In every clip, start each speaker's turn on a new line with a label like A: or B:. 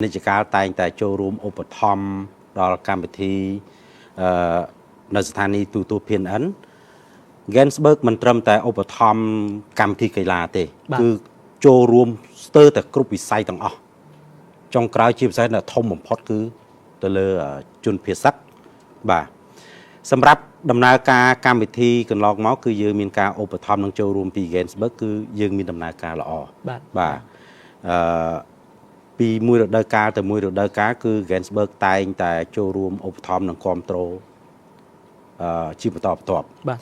A: និច្ចកាលតែងតែចូលរួមឧបត្ថម្ភដល់កម្មវិធីនៅស្ថានីយទូទស្សន៍ PNN Gainsberg មិនត្រឹមតែឧបត្ថម្ភកម្មវិធីកីឡាទេគឺចូលរួមស្ទើរតែគ្រប់វិស័យទាំងអស់ចុងក្រោយជាពិសេសដែលធំបំផុតគឺទៅលើជនភៀសឹកបាទសម្រាប់ដំណើរការកម្មវិធីកន្លងមកគឺយើងមានការឧបត្ថម្ភនិងចូលរួមពី Gainsberg គឺយើងមានដំណើរការល្អ
B: បាទ
A: បាទពីមួយរដូវកាលទៅមួយរដូវកាលគឺ Gainsberg តែងតែចូលរួមឧបត្ថម្ភនិងគ្រប់គ្រងជាបន្តបន្ទាប់
B: បាទ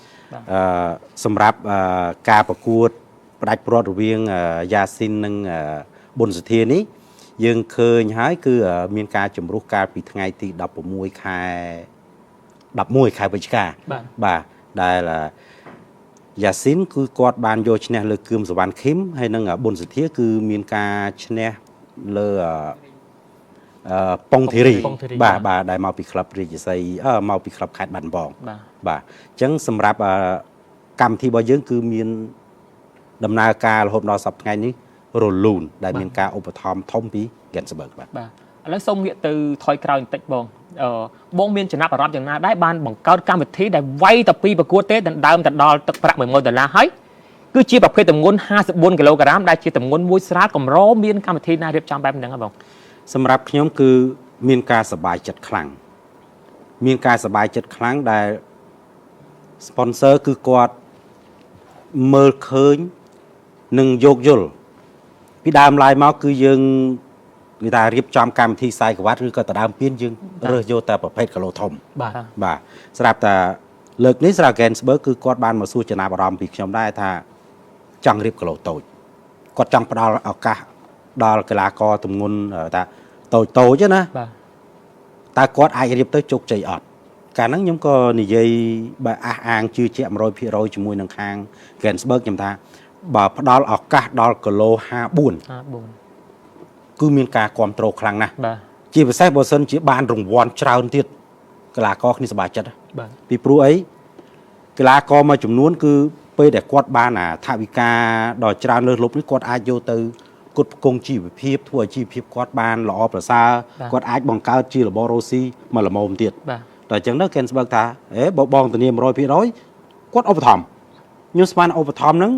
A: សម្រាប់ការប្រកួតផ្ដាច់ព្រាត់រវាងយ៉ាស៊ីននិងប៊ុនសុធានេះយើងឃើញហើយគឺមានការជំរុះកាលពីថ្ងៃទី16ខែ11ខែវិច្ឆិកាបាទដែលយ៉ាស៊ីនគឺគាត់បានយកឈ្នះលើគឿមសវណ្ណឃីមហើយនិងប៊ុនសុធាគឺមានការឈ្នះលើប៉ុងធីរីបាទបាទដែលមកពីក្លឹបរាជសីមកពីក្លឹបខេត្តបាត់ដំបងបាទអញ្ចឹងសម្រាប់កម្មវិធីរបស់យើងគឺមានដំណើរការរហូតដល់សប្តាហ៍ថ្ងៃនេះរលូនដែលមានការឧបត្ថម្ភធំពី Gainsberg បាទ
C: បាទឥឡូវសូមងាកទៅថយក្រោយបន្តិចបងបងមានចំណាប់អារម្មណ៍យ៉ាងណាដែរបានបង្កើតកម្មវិធីដែលវាយតែពីប្រកួតទេដណ្ដើមទៅដល់ទឹកប្រាក់10000ដុល្លារហើយគឺជាប្រភេទទម្ងន់54គីឡូក្រាមដែលជាទម្ងន់មួយស្រាលកម្រមានកម្មវិធីណារៀបចំបែបហ្នឹងហ៎បង
A: សម្រាប់ខ្ញុំគឺមានការសប្បាយចិត្តខ្លាំងមានការសប្បាយចិត្តខ្លាំងដែល sponsor គឺគាត់មើលឃើញនិងយោគយល់ពីដើមឡើយមកគឺយើងគេថារៀបចំកម្មវិធីខ្សែក្រវ៉ាត់ឬក៏ដដើមពៀនយើងរើសយកតែប្រភេទគីឡូធំ
B: បាទ
A: បាទស្រាប់តែលើកនេះស្រាប់ Gainsberg គឺគាត់បានមកសួរចំណាប់អារម្មណ៍ពីខ្ញុំដែរថាចង់រៀបគីឡូតូចគាត់ចង់ផ្ដល់ឱកាសដល់កីឡាករទម្ងន់ថាតូចតូចណា
C: បាទ
A: តើគាត់អាចរៀបទៅជោគជ័យអត់កាលហ្នឹងខ្ញុំក៏និយាយបើអះអាងជឿជាក់100%ជាមួយនឹងខាង Gainsberg ខ្ញុំថាបើផ្ដល់ឱកាសដល់គីឡូ54
C: 54
A: គឺមានការគ្រប់គ្រងខ្លាំងណាស់
C: បាទ
A: ជាពិសេសបើសិនជាបានរង្វាន់ច្រើនទៀតកីឡាករគ្នាសប្បាយចិត្ត
B: បាទ
A: ពីព្រោះអីកីឡាករមួយចំនួនគឺពេលដែលគាត់បានអាថវិកាដ៏ច្រើនលើសលប់នេះគាត់អាចយកទៅគុតផ្គង់ជីវភាពធ្វើឲ្យជីវភាពគាត់បានល្អប្រសើរគាត់អាចបង្កើតជារបររ៉ូស៊ីមកល្មមទៀត
C: បាទ
A: តែអញ្ចឹងទៅ Gainsberg ថាអេបើបងធានា100%គាត់ឧបត្ថម្ភខ្ញុំស្មានឧបត្ថម្ភហ្នឹង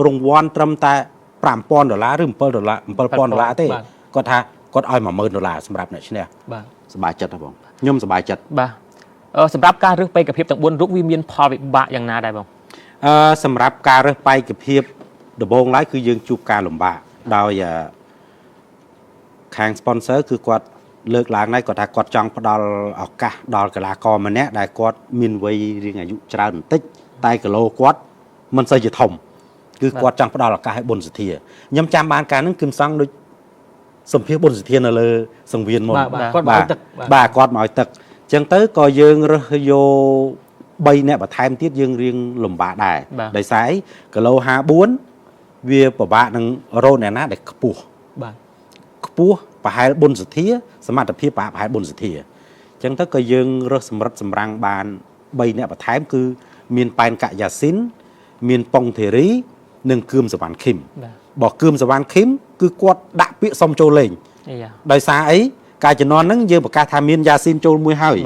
A: រង្វាន់ត្រឹមតែ5000ដុល្លារឬ7ដុល្លារ7000ដុល្លារទេគាត់ថាគាត់ឲ្យ10000ដុល្លារសម្រាប់អ្នកឈ្នះ
B: បាទ
A: សប្បាយចិត្តហ៎បងខ្ញុំសប្បាយចិត្ត
C: បាទសម្រាប់ការរើសបេក្ខភាពទាំង4រូបវាមានផលវិបាកយ៉ាងណាដែរបង
A: សម្រាប់ការរើសបេក្ខភាពដំបូងឡើយគឺយើងជួបការលំបាកដោយខាង sponsor គឺគាត់លើកឡើងដែរគាត់ថាគាត់ចង់ផ្ដល់ឱកាសដល់កីឡាករម្នាក់ដែលគាត់មានវ័យរៀងអាយុច្រើនបន្តិចតែគីឡូគាត់មិនសូវជាធំគឺគាត់ចង់ផ្ដល់ឱកាសឲ្យប៊ុនសុធាខ្ញុំចាំបានកាលហ្នឹងគឹមសង់ដូចសម្ភាសប៊ុនសុធានៅលើសង្វៀនមុន
B: បាទគាត់មកឲ្យទឹក
A: បាទគាត់មកឲ្យទឹកអញ្ចឹងទៅក៏យើងរើសយក3អ្នកបន្ថែមទៀតយើងរៀងលំបាកដែរដោយសារអីគីឡូ54វាពិបាកនឹងរោអ្នកណាដែលខ្ពស់
B: បាទ
A: ខ្ពស់ប្រហែលប៊ុនសុធាសមត្ថភាពប្រហែលប៊ុនសុធាអញ្ចឹងទៅក៏យើងរើសសម្រិតសម្រាំងបាន3អ្នកបន្ថែមគឺមានប៉ែនកយ៉ាស៊ីនមានប៉ុងធីរីនិងគឿមសវណ្ណឃីមបើគឿមសវណ្ណឃីមគឺគាត់ដាក់ពាក្យសុំចូលលេងដោយសារអីកាលជំនាន់ហ្នឹងយើងប្រកាសថាមានយ៉ាស៊ីនចូលមួយហើយ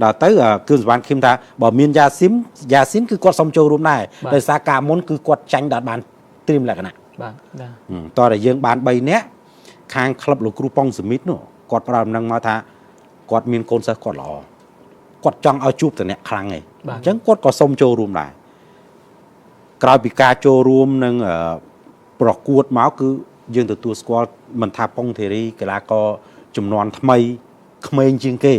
A: ដល់ទៅគឿមសវណ្ណឃីមថាបើមានយ៉ាស៊ីនគឺគាត់សុំចូលរួមដែរដោយសារការមុនគឺគាត់ចាញ់ដល់បានត្រៀមលក្ខណៈ
B: បាទ
A: តោះតែយើងបាន3នាក់ខាងក្លឹបលោកគ្រូប៉ុងសមិតនោះគាត់ផ្ដល់ដំណឹងមកថាគាត់មានកូនសិស្សគាត់ល្អគាត់ចង់ឲ្យជួបតអ្នកខ្លាំងឯងអញ្ចឹងគាត់ក៏សុំចូលរួមដែរក្រោយពីការចូលរួមនឹងប្រកួតមកគឺយើងទទួលស្គាល់មិនថាប៉ុងធីរីកីឡាករចំនួនថ្មីក្មេងជាងគេ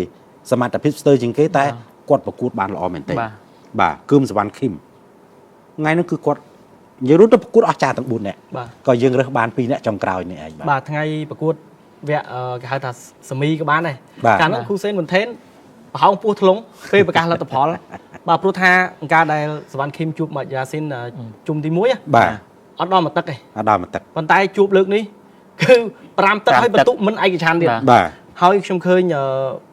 A: សមត្ថភាពស្ទើរជាងគេតែគាត់ប្រកួតបានល្អមែនទែនបាទគឹមសវណ្ណឃីមថ្ងៃនោះគឺគាត់និយាយរួមទៅប្រកួតអស្ចារ្យទាំង4នាក់ក៏យើងរើសបាន2នាក់ចុងក្រោយនេះឯង
B: បាទបាទថ្ងៃប្រកួតវគ្គគេហៅថាសមីក៏បានដែរកាលនោះគូសេនមុនថេនប្រហោងពោះធ្លុងពេលប្រកាសលទ្ធផលបាទព្រោះថាការដែលសវណ្ណឃីមជួបមកយ៉ាស៊ីនជុំទី1
A: បាទ
B: អត់ដល់មួយទឹកទេ
A: អត់ដល់មួយទឹក
B: ប៉ុន្តែជួបលើកនេះគឺ5ទឹកហើយបន្ទុកមិនឯកច្ឆន្ទទៀត
A: បាទ
B: ហើយខ្ញុំឃើញ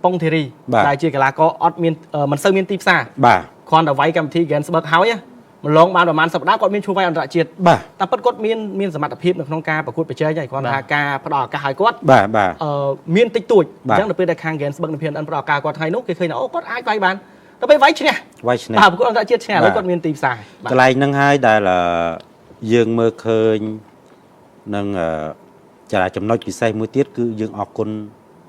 B: ប៉ុងធីរីដែលជាកីឡាករអត់មានមិនសូវមានទីផ្សារ
A: បាទ
B: គ្រាន់តែវាយកម្មវិធី Gainsberg ហើយ ម្លងបានប្រហែលសប្តាហ៍គាត់មានឈ្មោះវាយអន្តរជាតិ
A: បាទ
B: តែពិតគាត់មានសមត្ថភាពនៅក្នុងការប្រកួតប្រជែងហើយគ្រាន់ថាការផ្ដល់ឱកាសឲ្យគាត់
A: បាទបាទ
B: មានតិចតួច
A: បាទ
B: អញ្ចឹងដល់ពេលដែលខាង Gainsbourg និង PNN ផ្ដល់ឱកាសគាត់ថ្ងៃនោះគេឃើញថាអូគាត់អាចវាយបានដល់ពេលវាយឈ្នះ
A: វាយឈ្នះ
B: បាទប្រកួតអន្តរជាតិឈ្នះឥឡូវ
A: បាទ
B: គាត់មានទីផ្សារបាទ
A: កន្លែងហ្នឹងហើយដែលយើងមើលឃើញនឹងចរាចំណុចពិសេសមួយទៀតគឺយើងអរគុណ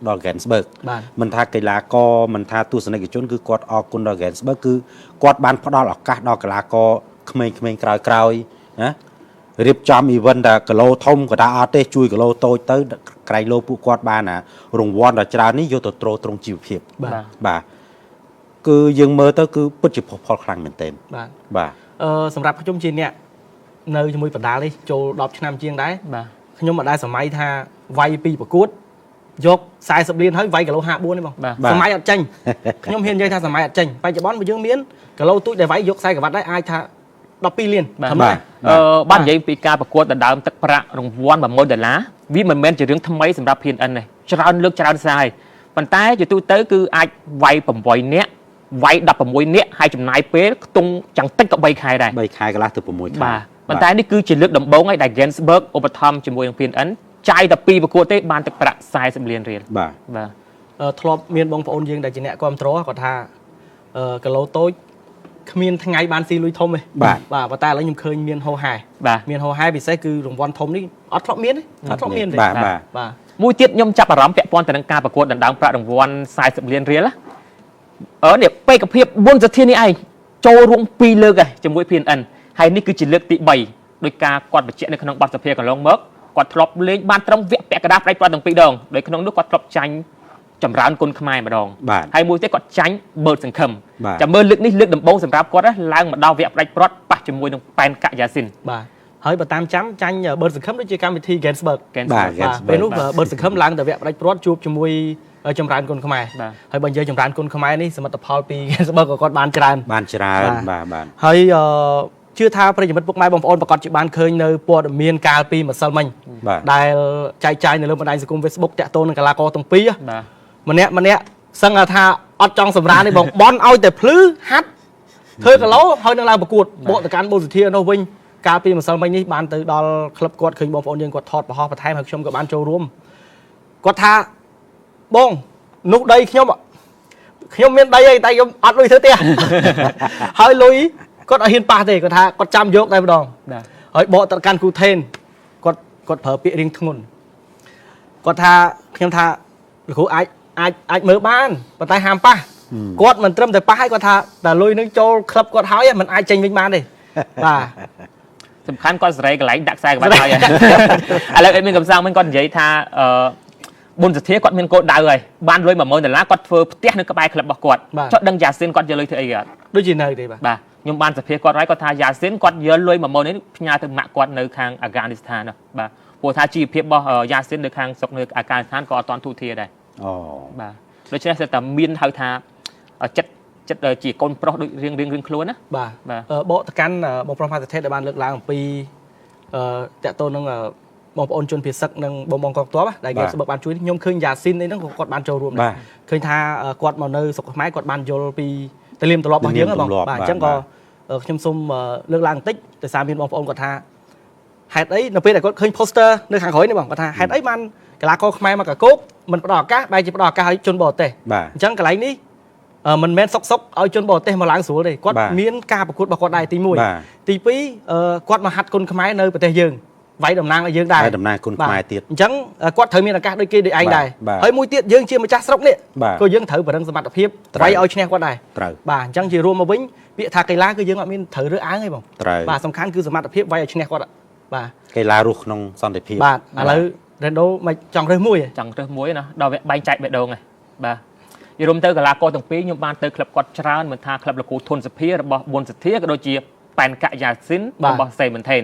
A: ដល់ Gainsbourg
B: បាទ
A: មិនថាកីឡាករមិនថាទស្សនិកជនគឺគាត់អរគុណដល់ Gainsbourg គឺគាត់បានផ្ដល់ឱកាសដល់កីឡាករក្មេងៗក្រោយៗណារៀបចំ event តែគីឡូធំក៏ថាអត់ទេជួយគីឡូតូចទៅក្រែងលោពួកគាត់បានអារង្វាន់ដ៏ច្រើននេះយកទៅទ្រទ្រង់ជីវភាព
B: បាទ
A: បាទគឺយើងមើលទៅគឺពិតជាផុសផុលខ្លាំងមែនទែន
B: បាទ
A: បាទ
B: សម្រាប់ខ្ញុំជាអ្នកនៅជាមួយបណ្ដាលនេះចូល10ឆ្នាំជាងដែរ
C: បាទ
B: ខ្ញុំមិនដែលសម័យថាវាយពីប្រកួតយក40លានហើយវាយគីឡូ54នេះបង
C: បាទ
A: បាទ
B: សម័យអត់ចេញខ្ញុំហ៊ាននិយាយថាសម័យអត់ចេញបច្ចុប្បន្នបើយើងមានគីឡូទូចដែលវាយយកខ្សែក្រវ៉ាត់ដែរអាចថា12លាន
C: បាទ
B: ធម្មតា
A: បាទ
C: បាននិយាយពីការប្រកួតដណ្ដើមទឹកប្រាក់រង្វាន់10000ដុល្លារវាមិនមែនជារឿងថ្មីសម្រាប់ PNN ទេច្រើនលើកច្រើនសារហើយប៉ុន្តែជាទូទៅគឺអាចវាយ8នាក់វាយ16នាក់ហើយចំណាយពេលខ្ទង់ចាំងតិចក៏3ខែដែរ
A: 3ខែកន្លះទៅ6ខែ
C: បាទប៉ុន្តែនេះគឺជាលើកដំបូងហើយដែល Gainsbourg ឧបត្ថម្ភជាមួយនឹង PNN ចាយតែ2ប្រកួតទេបានទឹកប្រាក់40លានរៀល
A: បាទ
C: បាទ
B: ធ្លាប់មានបងប្អូនយើងដែលជាអ្នកគ្រប់គ្រងគាត់ថាគីឡូតូចគ្មានថ្ងៃបានស៊ីលុយធំទេ
A: បាទ
B: បាទប៉ុន្តែឥឡូវខ្ញុំឃើញមានហោហែ
C: បាទ
B: មានហោហែពិសេសគឺរង្វាន់ធំនេះអត់ធ្លាប់មានទេអត់ធ្លាប់មានទេ
A: បាទបាទ
B: បាទ
C: មួយទៀតខ្ញុំចាប់អារម្មណ៍ពាក់ព័ន្ធទៅនឹងការប្រកួតដណ្ដើមប្រាក់រង្វាន់40លានរៀលណានេះបេក្ខភាពប៊ុនសធាននេះឯងចូលរួម2លើកហើយជាមួយ PNN ហើយនេះគឺជាលើកទី3ដោយការគាត់បញ្ជាក់នៅក្នុងបទសភាកន្លងមកគាត់ធ្លាប់លេងបានត្រឹមវគ្គពាក់កណ្ដាលផ្ដាច់ព្រាត់ទាំងពីរដងដោយក្នុងនោះគាត់ធ្លាប់ចាញ់ចម្រើនគុណខ្មែរម្ដង
A: បាទ
C: ហើយមួយទៀតគាត់ចាញ់បឺតសង្ឃឹម
A: បាទ
C: ចាំមើលលើកនេះលើកដំបូងសម្រាប់គាត់ណាឡើងមកដល់វគ្គផ្ដាច់ព្រាត់ប៉ះជាមួយនឹងប៉ែនកាក់យ៉ាស៊ីន
B: បាទហើយបើតាមចាំចាញ់បឺតសង្ឃឹមដូចជាកម្មវិធី Gainsbourg
A: បាទ
C: កែនស្
A: Gainsbourg
B: បាទពេលនោះបឺតសង្ឃឹមឡើងទៅវគ្គផ្ដាច់ព្រាត់ជួបជាមួយចម្រើនគុណខ្មែរ
C: បាទ
B: ហើយបើនិយាយចម្រើនគុណខ្មែរនេះសមិទ្ធផលពី Gainsbourg ក៏គាត់បានច្រើន
A: បានច្រើន
B: បាទ
A: បាទបាទ
B: ហើយជឿថាប្រិយមិត្តពុកម៉ែបងប្អូនប្រកាសជាបានឃើញនៅព័ត៌មានកាលពីម្សិលមិញ
A: បាទ
B: ដែលចែកចាយនៅលើបណ្ដាញសង្គម Facebook តាក់ទងនឹងកីឡាករទាំងពីរ
C: បាទ
B: ម្នាក់ម្នាក់សឹងថាអត់ចង់សម្រានទេបងបន់ឲ្យតែភ្លឺហាត់ធ្វើគីឡូហើយនឹងឡើងប្រកួតបកទៅកាន់បូសុធានោះវិញកាលពីម្សិលមិញនេះបានទៅដល់ក្លឹបគាត់ឃើញបងប្អូនយើងគាត់ថតបង្ហោះបន្ថែមហើយខ្ញុំក៏បានចូលរួមគាត់ថាបងនោះដីខ្ញុំខ្ញុំមានដីអីតែខ្ញុំអត់លុយធ្វើផ្ទះ ហើយលុយគាត់អត់ហ៊ានប៉ះទេគាត់ថាគាត់ចាំយកតែម្ដង
C: បាទ
B: ហើយបកទៅកាន់គ្រូថេនគាត់គាត់ប្រើពាក្យរៀងធ្ងន់គាត់ថាខ្ញុំថាលោកគ្រូអាចអាចអាចមើលបានប៉ុន្តែហាមប៉ះគាត់មិនត្រឹមតែប៉ះហើយគាត់ថាតែលុយនឹងចូលក្លឹបគាត់ហើយมันអាចចេញវិញបានទេបាទ
C: សំខាន់គាត់សេរីកន្លែងដាក់ខ្សែក្បាត់ហើយឥឡូវអត់មានកំសងមិនគាត់និយាយថាអឺប៊ុនសធាគាត់មានគោលដៅហើយបានលុយ10000ដុល្លារគាត់ធ្វើផ្ទះនៅក្បែរក្លឹបរបស់គាត់ចុះដឹងយ៉ាស៊ីនគាត់យកលុយធ្វើអីគេអត់
B: ដូចជានៅទេបាទ
C: បាទខ្ញុំបានសភាគាត់ហើយគាត់ថាយ៉ាស៊ីនគាត់យកលុយ10000នេះផ្ញើទៅម៉ាក់គាត់នៅខាងអាហ្គានីស្ថាននោះបាទព្រោះថាជីវភាពរបស់យ៉ាស៊ីននៅខាងស្រុកនៅអាហ្គានីស្ថានក៏អត់ទាន់ទូធាដែរ
A: អូ
C: បាទដូច្នេះសិតតែមានហៅថាចិត្តចិត្តជាកូនប្រុសដូចរៀងរៀងរៀងខ្លួនណា
B: បាទ
C: បាទ
B: បកទៅកាន់បងប្រុសផាសថេតដែលបានលើកឡើងអំពីតាក់ទងនឹងបងប្អូនជនភៀសសឹកនិងបងបងកងទ័ពដែលគេស្បឹកបានជួយខ្ញុំឃើញយ៉ាស៊ីនអីហ្នឹងក៏គាត់បានចូលរួមដែរឃើញថាគាត់មកនៅស្រុកខ្មែរគាត់បានយល់ពីទលៀមទម្លាប់របស់យើងហ៎បងបាទអញ្ចឹងក៏ខ្ញុំសូមលើកឡើងបន្តិចដោយសារមានបងប្អូនគាត់ថាហេតុអីនៅពេលដែលគាត់ឃើញ poster នៅខាងក្រោយនេះបងគាត់ថាហេតុអីបានកីឡាករខ្មែរមកកកោកមិនផ្ដល់ឱកាសបែរជាផ្ដល់ឱកាសឲ្យជនបរទេស
A: បាទ
B: អញ្ចឹងកន្លែងនេះមិនមែនសុកសុកឲ្យជនបរទេសមកឡើងស្រួលទេគាត់មានការប្រកួតរបស់គាត់ដែរទី1ទី2គាត់មកហាត់គុណខ្មែរនៅប្រទេសយើងវាយតំណាងឲ្យយើងដែរ
A: វាយតំណាងគុណខ្មែរទៀត
B: អញ្ចឹងគាត់ត្រូវមានឱកាសដូចគេដូចឯងដែរ
A: បាទ
B: ហើយមួយទៀតយើងជាម្ចាស់ស្រុកនេះ
A: បាទ
B: ក៏យើងត្រូវបរិងសមត្ថភាព
A: ត្រូវ
B: វាយឲ្យឈ្នះគាត់ដែរ
A: ត្រូវ
B: បាទអញ្ចឹងជារួមមកវិញពាក្យថាកីឡាគឺយើងអត់មានត្រូវរើសអើងទេបង
A: ត្រូវ
B: បាទសំខាន់គឺសមត្ថភាពវាយឲ្យឈ្នះគាត់បាទ
A: កីឡារស់ក្នុងសន្តិភាព
B: បាទឥឡូវរ៉េនដូមិនចង់រើសមួយទេ
C: ចង់រើសមួយណាដល់វាបែងចែកបេះដូងហើយបាទយល់រួមទៅកីឡាករទាំងពីរខ្ញុំបានទៅក្លឹបគាត់ច្រើនមិនថាក្លឹបលោកគ្រូធុនសភារបស់ប៊ុនសធាក៏ដូចជាប៉ែនកាក់យ៉ាស៊ីនរបស់សេមិនថេន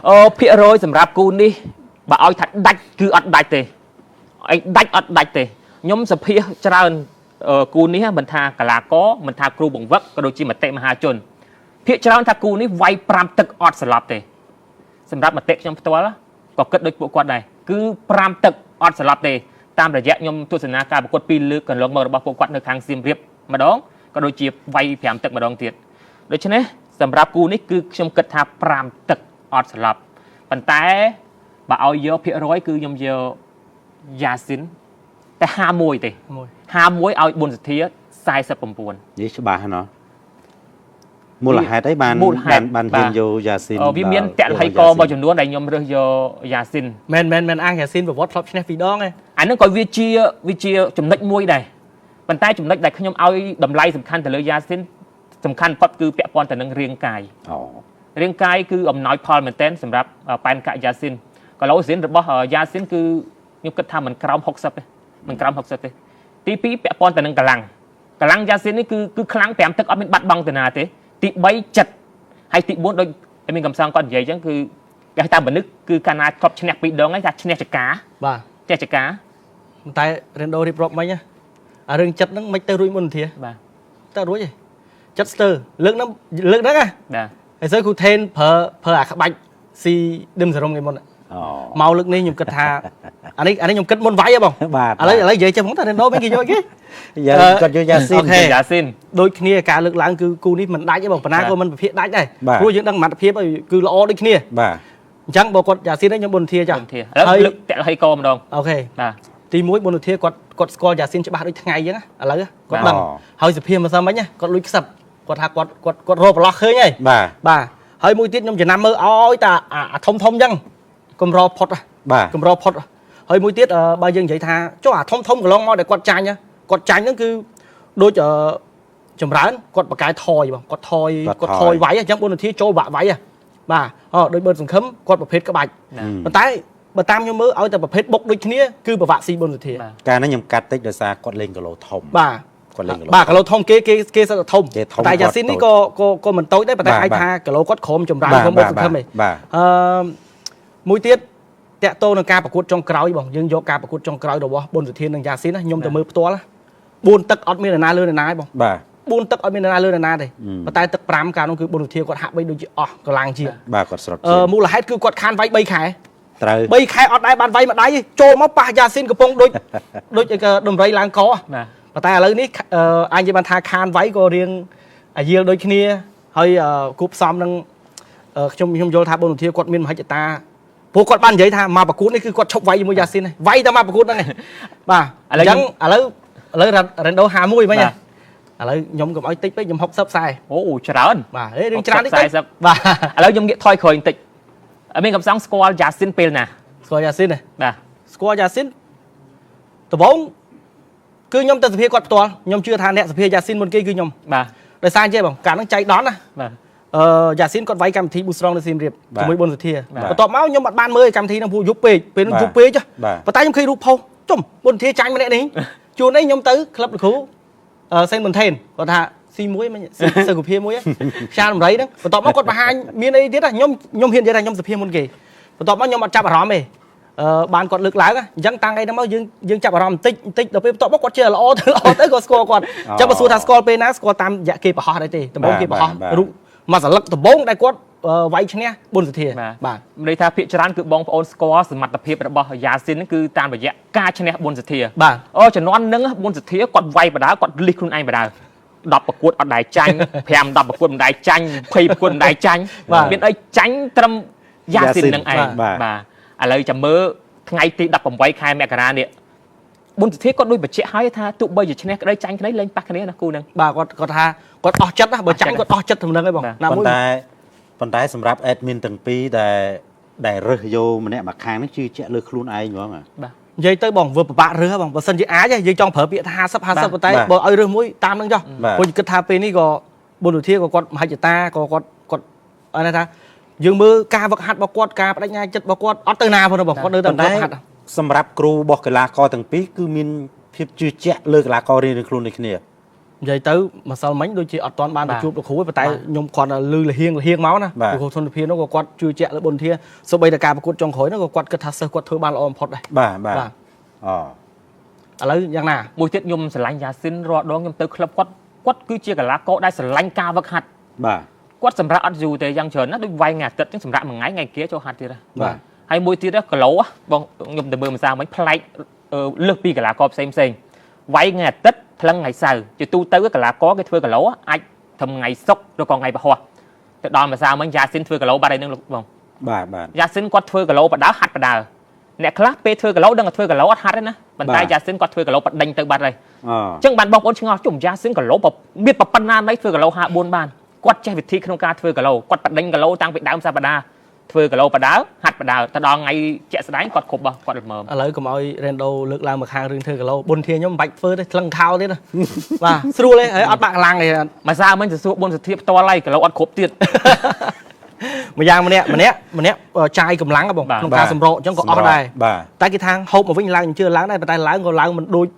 C: អូភាគរយសម្រាប់គូនេះបើឲ្យថាដាច់គឺអត់ដាច់ទេអីដាច់អត់ដាច់ទេខ្ញុំសភាច្រើនគូនេះមិនថាកីឡាករមិនថាគ្រូបង្វឹកក៏ដូចជាមតិមហាជនភាគច្រើនថាគូនេះវាយ5ទឹកអត់ស្លាប់ទេសម្រាប់មតិខ្ញុំផ្ទាល់ក៏គិតដូចពួកគាត់ដែរគឺ5ទឹកអត់ស្លាប់ទេតាមរយៈខ្ញុំទស្សនាការប្រកួតពីរលើកកន្លងមករបស់ពួកគាត់នៅខាងសៀមរាបម្ដងក៏ដូចជាវាយ5ទឹកម្ដងទៀតដូច្នេះ សម្រាប់គូនេះគឺខ្ញុំគិតថា5ទឹកអត់ស្លាប់ប៉ុន្តែបើឲ្យយកភាគរយគឺខ្ញុំយកយ៉ាស៊ីនតែ51ទេ51ឲ្យប៊ុនសុធា49
A: នេះច្បាស់ណោះមូលហេតុអីបានបានបានហ៊ានយកយ៉ាស៊ីន
C: វាមានតលហីកមួយចំនួនដែលខ្ញុំរើសយកយ៉ាស៊ីន
B: មែនមែនមែនអាងយ៉ាស៊ីនប្រវត្តិធ្លាប់ឈ្នះពីរដងឯង
C: អានឹងក៏វាជាវាជាចំណុចមួយដែរប៉ុន្តែចំណុចដែលខ្ញុំឲ្យតម្លៃសំខាន់ទៅលើយ៉ាស៊ីនសំខាន់ផុតគឺពាក់ព័ន្ធទៅនឹងរាងកាយ
A: អូ
C: រាងកាយគឺអំណោយផលមែនទែនសម្រាប់ប៉ែនកាក់យ៉ាស៊ីនគីឡូស៊ីនរបស់យ៉ាស៊ីនគឺខ្ញុំគិតថាមិនក្រោម60ទេមិនក្រោម60ទេទី2ពាក់ព័ន្ធទៅនឹងកម្លាំងកម្លាំងយ៉ាស៊ីននេះគឺគឺខ្លាំង5ទឹកអត់មានបាត់បង់ទៅណាទេទី3ចិត្តហើយទី4ដូចមានកំសងគាត់និយាយអញ្ចឹងគឺគេហៅថាមនុស្សគឺកាលណាធ្លាប់ឈ្នះពីរដងហើយថាឈ្នះចកា
B: បាទ
C: ចេះចកា
B: តែរ៉េនដូរៀបរាប់មិញណាអារឿងចិត្តហ្នឹងមិនទៅរួចមុនធា
C: បាទ
B: ទៅរួចទេចិត្តស្ទើលើកហ្នឹងលើកហ្នឹងណា
C: បាទ
B: ហើយសើគ្រូថេនប្រើប្រើអាក្បាច់ស៊ីដឹមសរុំគេមុន
A: អូ
B: មកលើកនេះខ្ញុំគិតថាអានេះអានេះខ្ញុំគិតមុនវាយហ៎បង
A: បាទ
B: ឥឡូវឥឡូវនិយាយចេះហ្មងតារ៉េនដូមិនគេយកគេ
A: យ៉ាគាត់យកយ៉ាស៊ីន
B: អូខេ
C: យ៉ាស៊ីន
B: ដូចគ្នាការលើកឡើងគឺគូនេះមិនដាច់ទេបងបណ្ណាក៏មិនវិភាគដាច់ដែរ
A: បាទ
B: ព្រោះយើងដឹងសមត្ថភាពហើយគឺល្អដូចគ្នា
A: បាទ
B: អញ្ចឹងបើគាត់យ៉ាស៊ីនហ្នឹងខ្ញុំបុនធាចា
C: បុនធាឥឡូវលើកតលហីកម្ដង
B: អូខេ
C: បាទ
B: ទី1បុនធាគាត់គាត់ស្គាល់យ៉ាស៊ីនច្បាស់ដូចថ្ងៃអញ្ចឹងណាឥឡូវគាត់ដឹងហើយសភាម្សិលមិញណាគាត់លួចខ្សឹបគាត់ថាគាត់គាត់គាត់រកប្រឡោះឃើញហើយ
A: បាទ
B: បាទហើយមួយទៀតខ្ញុំចំណាំមើលឲ្យតាអាធំធំអញ្ចឹងកម្រផុតហ៎
A: បាទ
B: កម្រផុតហើយមួយទៀតបើយើងនិយាយថាចុះអាធំធំកន្លងមកដែលគាត់ចាញ់គាត់ចាញ់ហ្នឹងគឺដូចចម្រើនគាត់បកកែថយបងគាត់ថយគាត់ថយវាយអញ្ចឹងបុនធាចូលបាក់វាយបាទអូដូចបឺតសង្ឃឹមគាត់ប្រភេទក្បាច់ប៉ុន្តែបើតាមខ្ញុំមើលឲ្យតែប្រភេទបុកដូចគ្នាគឺប្រវាក់ស៊ីបុនធា
C: បាទ
A: កាលនេះខ្ញុំកាត់តិចដោយសារគាត់លេងគីឡូធំ
B: បាទ
A: គាត់លេងគីឡូ
B: បាទគីឡូធំគេគេគេសិតតែធំ
A: គេធំ
B: តែយ៉ាស៊ីននេះក៏ក៏ក៏មិនតូចដែរប៉ុន្តែ
A: បាទ
B: អាចថាគីឡូគាត់ក្រមចម្រើន
A: បាទ
B: ក្រមបឺតសង្ឃឹមឯង
A: បាទ
B: អឺមួយទៀតតាក់ទងនឹងការប្រកួតចុងក្រោយបងយើងយកការប្រកួតចុងក្រោយរបស់ប៊ុនសុធាននិងយ៉ាស៊ីនណាខ្ញុំទៅមើលផ្ទាល់ណា4ទឹកអត់មាននរណាលើនរណាទេបង
A: បាទ
B: 4ទឹកអត់មាននរណាលើនរណាទេ
A: អឺ
B: ប៉ុន្តែទឹក5កាលនោះគឺប៊ុនសុធាគាត់ហាក់បីដូចជាអស់កម្លាំងជាង
A: បាទគាត់ស្រុត
B: អឺមូលហេតុគឺគាត់ខានវាយ3ខែ
A: ត្រូវ
B: 3ខែអត់ដែរបានវាយម្ដាយទេចូលមកប៉ះយ៉ាស៊ីនកំពុងដូចដូចអីក៏ដំរីឡើងក
C: បាទ
B: ប៉ុន្តែឥឡូវនេះអឺអាចនិយាយបានថាខានវាយក៏រៀងអាយាលដូចគ្នាហើយអឺគូផ្សំនឹងអឺខ្ញុំខ្ញុំយល់ថាប៊ុនសុធាគាត់មានមហិច្ឆតាព្រោះគាត់បាននិយាយថាមកប្រកួតនេះគឺគាត់ឈប់វាយជាមួយយ៉ាស៊ីនហើយវាយតែមកប្រកួតហ្នឹងឯងបាទអញ្ចឹងឥឡូវឥឡូវរ៉េនដូ51វិញហ៎ឥឡូវខ្ញុំកុំឲ្យតិចពេកខ្ញុំ60 40
C: អូច្រើន
B: បាទហេរឿងច្រើនតិចតិច
C: 40
B: បាទ
C: ឥឡូវខ្ញុំងាកថយក្រោយបន្តិចអត់មានកំសងស្គាល់យ៉ាស៊ីនពេលណា
B: ស្គាល់យ៉ាស៊ីនទេ
C: បាទ
B: ស្គាល់យ៉ាស៊ីនដំបូងគឺខ្ញុំទៅសភាគាត់ផ្ទាល់ខ្ញុំជឿថាអ្នកសភាយ៉ាស៊ីនមុនគេគឺខ្ញុំ
C: បាទ
B: ដោយសារអញ្ចឹងបងកាលហ្នឹងចៃដន្យណា
C: បាទ
B: អឺយ៉ាស៊ីនគាត់វាយកម្មវិធីប៊ូស្រងនៅសៀមរាប
A: បាទ
B: ជាមួយប៊ុនសុធា
A: បាទ
B: បន្ទាប់មកខ្ញុំអត់បានមើលកម្មវិធីហ្នឹងព្រោះយប់ពេកពេលហ្នឹង
A: បាទ
B: យប់ពេកហ៎
A: បាទ
B: ប៉ុន្តែខ្ញុំឃើញរូបផុសជុំប៊ុនសុធាចាញ់ម្នាក់នេះជួននេះខ្ញុំទៅក្លឹបលោកគ្រូអឺសេនប៊ុនថេនគាត់ថាស៊ីមួយមិញស៊ីសើកុភាមួយហ៎ផ្សាដំរីហ្នឹងបន្ទាប់មកគាត់បង្ហាញមានអីទៀតហ៎ខ្ញុំខ្ញុំហ៊ាននិយាយថាខ្ញុំសភាមុនគេបន្ទាប់មកខ្ញុំអត់ចាប់អារម្មណ៍ទេអឺបានគាត់លើកឡើងហ៎អញ្ចឹងតាំងអីហ្នឹងមកយើងយើងចាប់អារម្មណ៍បន្តិចបន្តិចដល់ពេលបន្ទាប់មកគាត់ជាល្អទៅល្អទៅក៏ស្គាល់គាត់អញ្ចឹងបើសួរថាស្គាល់ពេលណាស្គាល់តាមរយៈគេបង្ហោះដែរទេដំបូងគេបង្ហោះ
A: បាទ
B: រូបមួយសន្លឹកដំបូងដែលគាត់អឺវាយឈ្នះប៊ុនសុធា
C: បាទ
B: បាទ
C: មានន័យថាភាគច្រើនគឺបងប្អូនស្គាល់សមត្ថភាពរបស់យ៉ាស៊ីនហ្នឹងគឺតាមរយៈការឈ្នះប៊ុនសុធា
B: បាទ
C: អូជំនាន់ហ្នឹងប៊ុនសុធាគាត់វាយបដាគាត់លិះខ្លួនឯងបដា10ប្រកួតអត់ដែរចាញ់5 10ប្រកួតមិនដែរចាញ់20ប្រកួតមិនដែរចាញ់
B: បាទ
C: មានអីចាញ់ត្រឹមយ៉ាស៊ីនហ្នឹងឯង
A: បាទ
C: បាទឥឡូវចាំមើលថ្ងៃទី18ខែមករានេះប៊ុនសុធាគាត់ដូចបញ្ជាក់ហើយថាទោះបីជាឈ្នះក្តីចាញ់ក្តីលែងប៉ះគ្នាណាគូហ្នឹង
B: បាទគាត់គាត់ថាគាត់អស់ចិត្តណាបើចាញ់គាត់អស់ចិត្តត្រឹមហ្នឹងឯងបង
C: បាទ
B: ណាមួយ
A: ប៉ុន្តែប៉ុន្តែសម្រាប់ admin ទាំងពីរដែលដែលរើសយកម្នាក់មកខាងហ្នឹងជឿជាក់លើខ្លួនឯងហ្មងហ៎
C: បាទ
B: និយាយទៅបងវាពិបាករើសបងបើសិនជាអាចយើងចង់ប្រើពាក្យថា50 50ប៉ុន្តែ
A: បាទ
B: បើឲ្យរើសមួយតាមហ្នឹងចុះ
A: បាទ
B: ព្រោះគិតថាពេលនេះក៏ប៊ុនសុធាក៏គាត់មហិច្ឆតាក៏គាត់គាត់អត់ថាយើងមើលការវឹកហាត់របស់គាត់ការបដិញ្ញាចិត្តរបស់គាត់អត់ទៅណាផងបងគាត់នៅតែ
A: ប៉ុន្តែ
B: វឹកហាត់
A: សម្រាប់គ្រូរបស់កីឡាករទាំងពីរគឺមានភាពជឿជាក់លើកីឡាកររៀងៗខ្លួនដូចគ្នា
B: និយាយទៅម្សិលមិញដូចជាអត់ទាន់បានទៅ
C: បាទ
B: ជួបលោកគ្រូទេប៉ុន្តែខ្ញុំគ្រាន់តែលឺលហៀងលហៀងមកណា
A: បាទ
B: លោកគ្រូធនធាននោះក៏គាត់ជឿជាក់លើប៊ុនធាសូម្បីតែការប្រកួតចុងក្រោយនោះក៏គាត់គិតថាសិស្សគាត់ធ្វើបានល្អបំផុតដែរ
A: បាទបាទ
B: បាទ
A: អូ
B: ឥឡូវយ៉ាងណា
C: មួយទៀតខ្ញុំស្រឡាញ់យ៉ាស៊ីនរាល់ដងខ្ញុំទៅក្លឹបគាត់គាត់គឺជាកីឡាករដែលស្រឡាញ់ការវឹកហាត់
A: បាទ
C: គាត់សម្រាប់អត់យូរទេយ៉ាងច្រើនណាស់ដូចវាយថ្ងៃអាទិត្យចឹងសម្រាប់មួយថ្ងៃថ្ងៃគេចូលហាត់ទៀតហ៎
A: បាទ
C: ហើយមួយទៀតគីឡូបងខ្ញុំទៅមើលម្សិលមិញប្លែកលើសពីកីឡាករផ្សេងផ្សេងវាយថ្ងៃអាទិត្យថ្លឹងថ្ងៃសៅរ៍ជាទូទៅកីឡាករគេធ្វើគីឡូអាចត្រឹមថ្ងៃសុក្រឬក៏ថ្ងៃពហុ ទៅដល់ម្សិលមិញយ៉ាស៊ីនធ្វើគីឡូបាត់ហើយនឹងលោកបង
A: បាទបាទ
C: យ៉ាស៊ីនគាត់ធ្វើគីឡូបដើហាត់បដើអ្នកខ្លះពេលធ្វើគីឡូដឹងតែធ្វើគីឡូអត់ហាត់ទេណាប៉ុន្តែយ៉ាស៊ីនគាត់ធ្វើគីឡូបដេញទៅបាត់ហើយ
A: អ
C: អញ្ចឹងបានបងប្អូនឆ្ងល់ជុំយ៉ាស៊ីនគីឡូមានប៉ុណ្ណាណីធ្វើគីឡូ54បានគាត់ចេះវិធីក្នុងការធ្វើគីឡូគាត់បដេញគីឡូតាំងពីដើមសប្តាហ៍ធ្វើគីឡូបដើហាត់បដើទៅដល់ថ្ងៃជាក់ស្ដែងគាត់គ្រប់គាត់ល្មម
B: ឥឡូវកុំឲ្យ Rendo លើកឡើងមកខាងរឿងធ្វើគីឡូប៊ុនធាខ្ញុំមិនបាច់ធ្វើទេថ្លឹងខោទៀតណាបាទស្រួលទេហើយអត់បាក់កម្លាំងទេ
C: ម្សិលមិញទៅសួរប៊ុនសុធាផ្ទាល់ហើយគីឡូអត់គ្រប់ទៀត
B: ម្យ៉ាងម្នាក់ម្នាក់ម្នាក់ចាយកម្លាំងហ៎បង
C: បាទ
B: ក្នុងការសម្រកអញ្ចឹងក៏អស់ដែរ
A: បាទ
B: តែគេថាហូបមកវិញឡើងជឿឡើងដែរប៉ុន្តែឡើងក៏ឡើងមិនដូច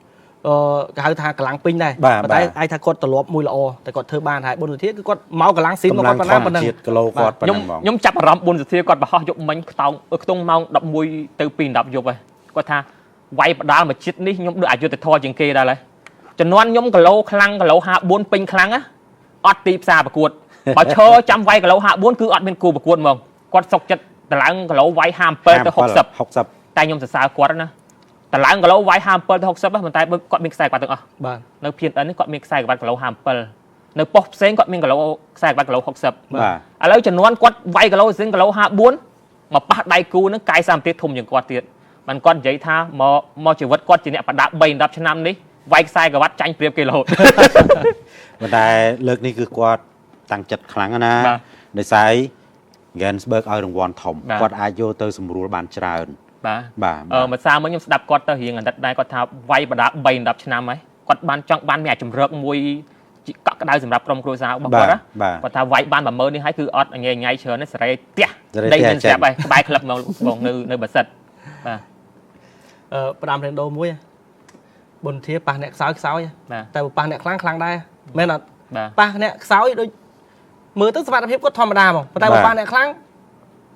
B: អឺគេហៅថាកម្លាំងពេញដែរ
A: បាទ
B: ប៉ុន្តែអាចថាគាត់ត្រឡប់មួយល្អតែគាត់ធ្វើបានហើយប៊ុនសុធាគឺគាត់មកកម្លាំងស៊ីម
A: កម្លាំង
B: គាត់ប៉ុណ្ណាប៉ុណ្ណឹង
A: ធម្មជាតិគីឡូគាត់ប៉ុណ្
C: ខ្ញុំ
A: ណឹងហ្មង
C: ខ្ញុំចាប់អារម្មណ៍ប៊ុនសុធាគាត់បរោះយប់មិញខ្តោងខ្ទង់ម៉ោង11ទៅ2 10យប់ហើយគាត់ថាវាយបដាល់មួយជាតិនេះខ្ញុំដូចអយុត្តិធម៌ជាងគេដែរហើយចំនួនខ្ញុំគីឡូខ្លាំងគីឡូ54ពេញខ្លាំងណាអត់ទីផ្សារប្រកួតបើឈរចាំវាយគីឡូ54គឺអត់មានគូប្រកួតហ្មងគាត់សុកចិត្តតម្លើងគីឡូវាយ57ទៅ60
A: 60
C: តែខ្ញុំសរសើរគាត់ណាតម្លើងគីឡូវាយ57ទៅ60ហ្នឹងប៉ុន្តែគាត់មានខ្សែក្បាត់ទាំងអស់
B: បាទ
C: នៅ PNN នេះគាត់មានខ្សែក្បាត់គីឡូ57នៅប៉ុស្តិ៍ផ្សេងគាត់មានគីឡូខ្សែក្បាត់គីឡូ60
A: បាទ
C: ឥឡូវចំនួនគាត់វាយគីឡូស៊ីនគីឡូ54មកប៉ះដៃគូនឹងកាយសម្បទាធំជាងគាត់ទៀតបានគាត់និយាយថាមកមកជីវិតគាត់ជាអ្នកប្រដាប់3 10ឆ្នាំនេះវាយខ្សែក្រវ៉ាត់ចាញ់ប្រៀបគេរហូត
A: ប៉ុន្តែលើកនេះគឺគាត់តាំងចិត្តខ្លាំងណាស់
C: បាទ
A: ដោយសារ Gainsbourg ឲ្យរង្វាន់ធំ
C: បាទ
A: គាត់អាចយកទៅសម្រួលបានច្រើន
C: បាទ
A: បាទ
C: អឺម្សិលមិញខ្ញុំស្ដាប់គាត់ទៅរៀងអន្តិតដែរគាត់ថាវាយប្រដាប់3 10ឆ្នាំហើយគាត់បានចង់បានមានអាជំរើកមួយជាកក់ក្ដៅសម្រាប់ក្រុមគ្រួសាររបស់គាត់ណា
A: បាទ
C: គាត់ថាវាយបាន10000នេះហើយគឺអត់ញ៉ៃញ៉ៃច្រើនទេសេរីផ្ទះ
A: សេរី
C: ដីមាន
A: ផ្ទះ
C: ស្រាប់ហើយក្បែរក្លឹបមកបងនៅនៅបាសិតបាទ
B: អឺផ្ដាំ Rendo មួយប៊ុនធាប៉ះអ្នកខ្សោយខ្សោយ
C: បាទ
B: តែបើប៉ះអ្នកខ្លាំងខ្លាំងដែរមែនអត់
C: បាទ
B: ប៉ះអ្នកខ្សោយដូចមើលទៅសមត្ថភាពគាត់ធម្មតាហ្មងប៉ុន្តែបើប៉ះអ្នកខ្លាំង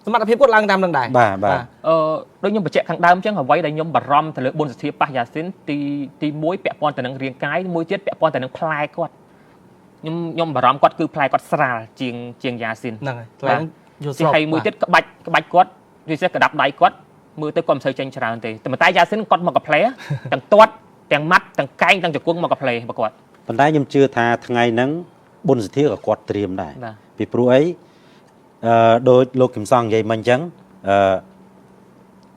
B: សមត្ថភាពគាត់ឡើងតាមនឹងដែរ
A: បាទបាទ
C: អឺដូចខ្ញុំបញ្ជាក់ខាងដើមអញ្ចឹងអ្វីដែលខ្ញុំបារម្ភទៅលើប៊ុនសុធាប៉ះយ៉ាស៊ីនទីទី1ពាក់ព័ន្ធទៅនឹងរាងកាយមួយទៀតពាក់ព័ន្ធទៅនឹងផ្លែគាត់ខ្ញុំខ្ញុំបារម្ភគាត់គឺផ្លែគាត់ស្រាលជាងជាងយ៉ាស៊ីន
B: ហ្នឹងហើយថ្លៃយល់ស្
C: ទី
B: រប
C: ហើយមួយទៀតក្បាច់ក្បាច់គាត់ពិសេសក្តាប់ដៃគាត់មើលទៅគាត់មិនសូវចេញច្រើនទេតែប៉ុន្តែយ៉ាស៊ីនគាត់មកកាផ្លែទាំងទាត់ទាំងម៉ាត់ទាំងកែងទាំងជង្គង់មកកាផ្លែរបស់គាត់
A: ប៉ុន្តែខ្ញុំជឿថាថ្ងៃហ្នឹងប៊ុនសុធាក៏គាត់ត្រៀមដែរ
C: បាទ
A: ពីព្រោះអីអឺដោយលោកគឹមសងនិយាយមិញអញ្ចឹងអឺ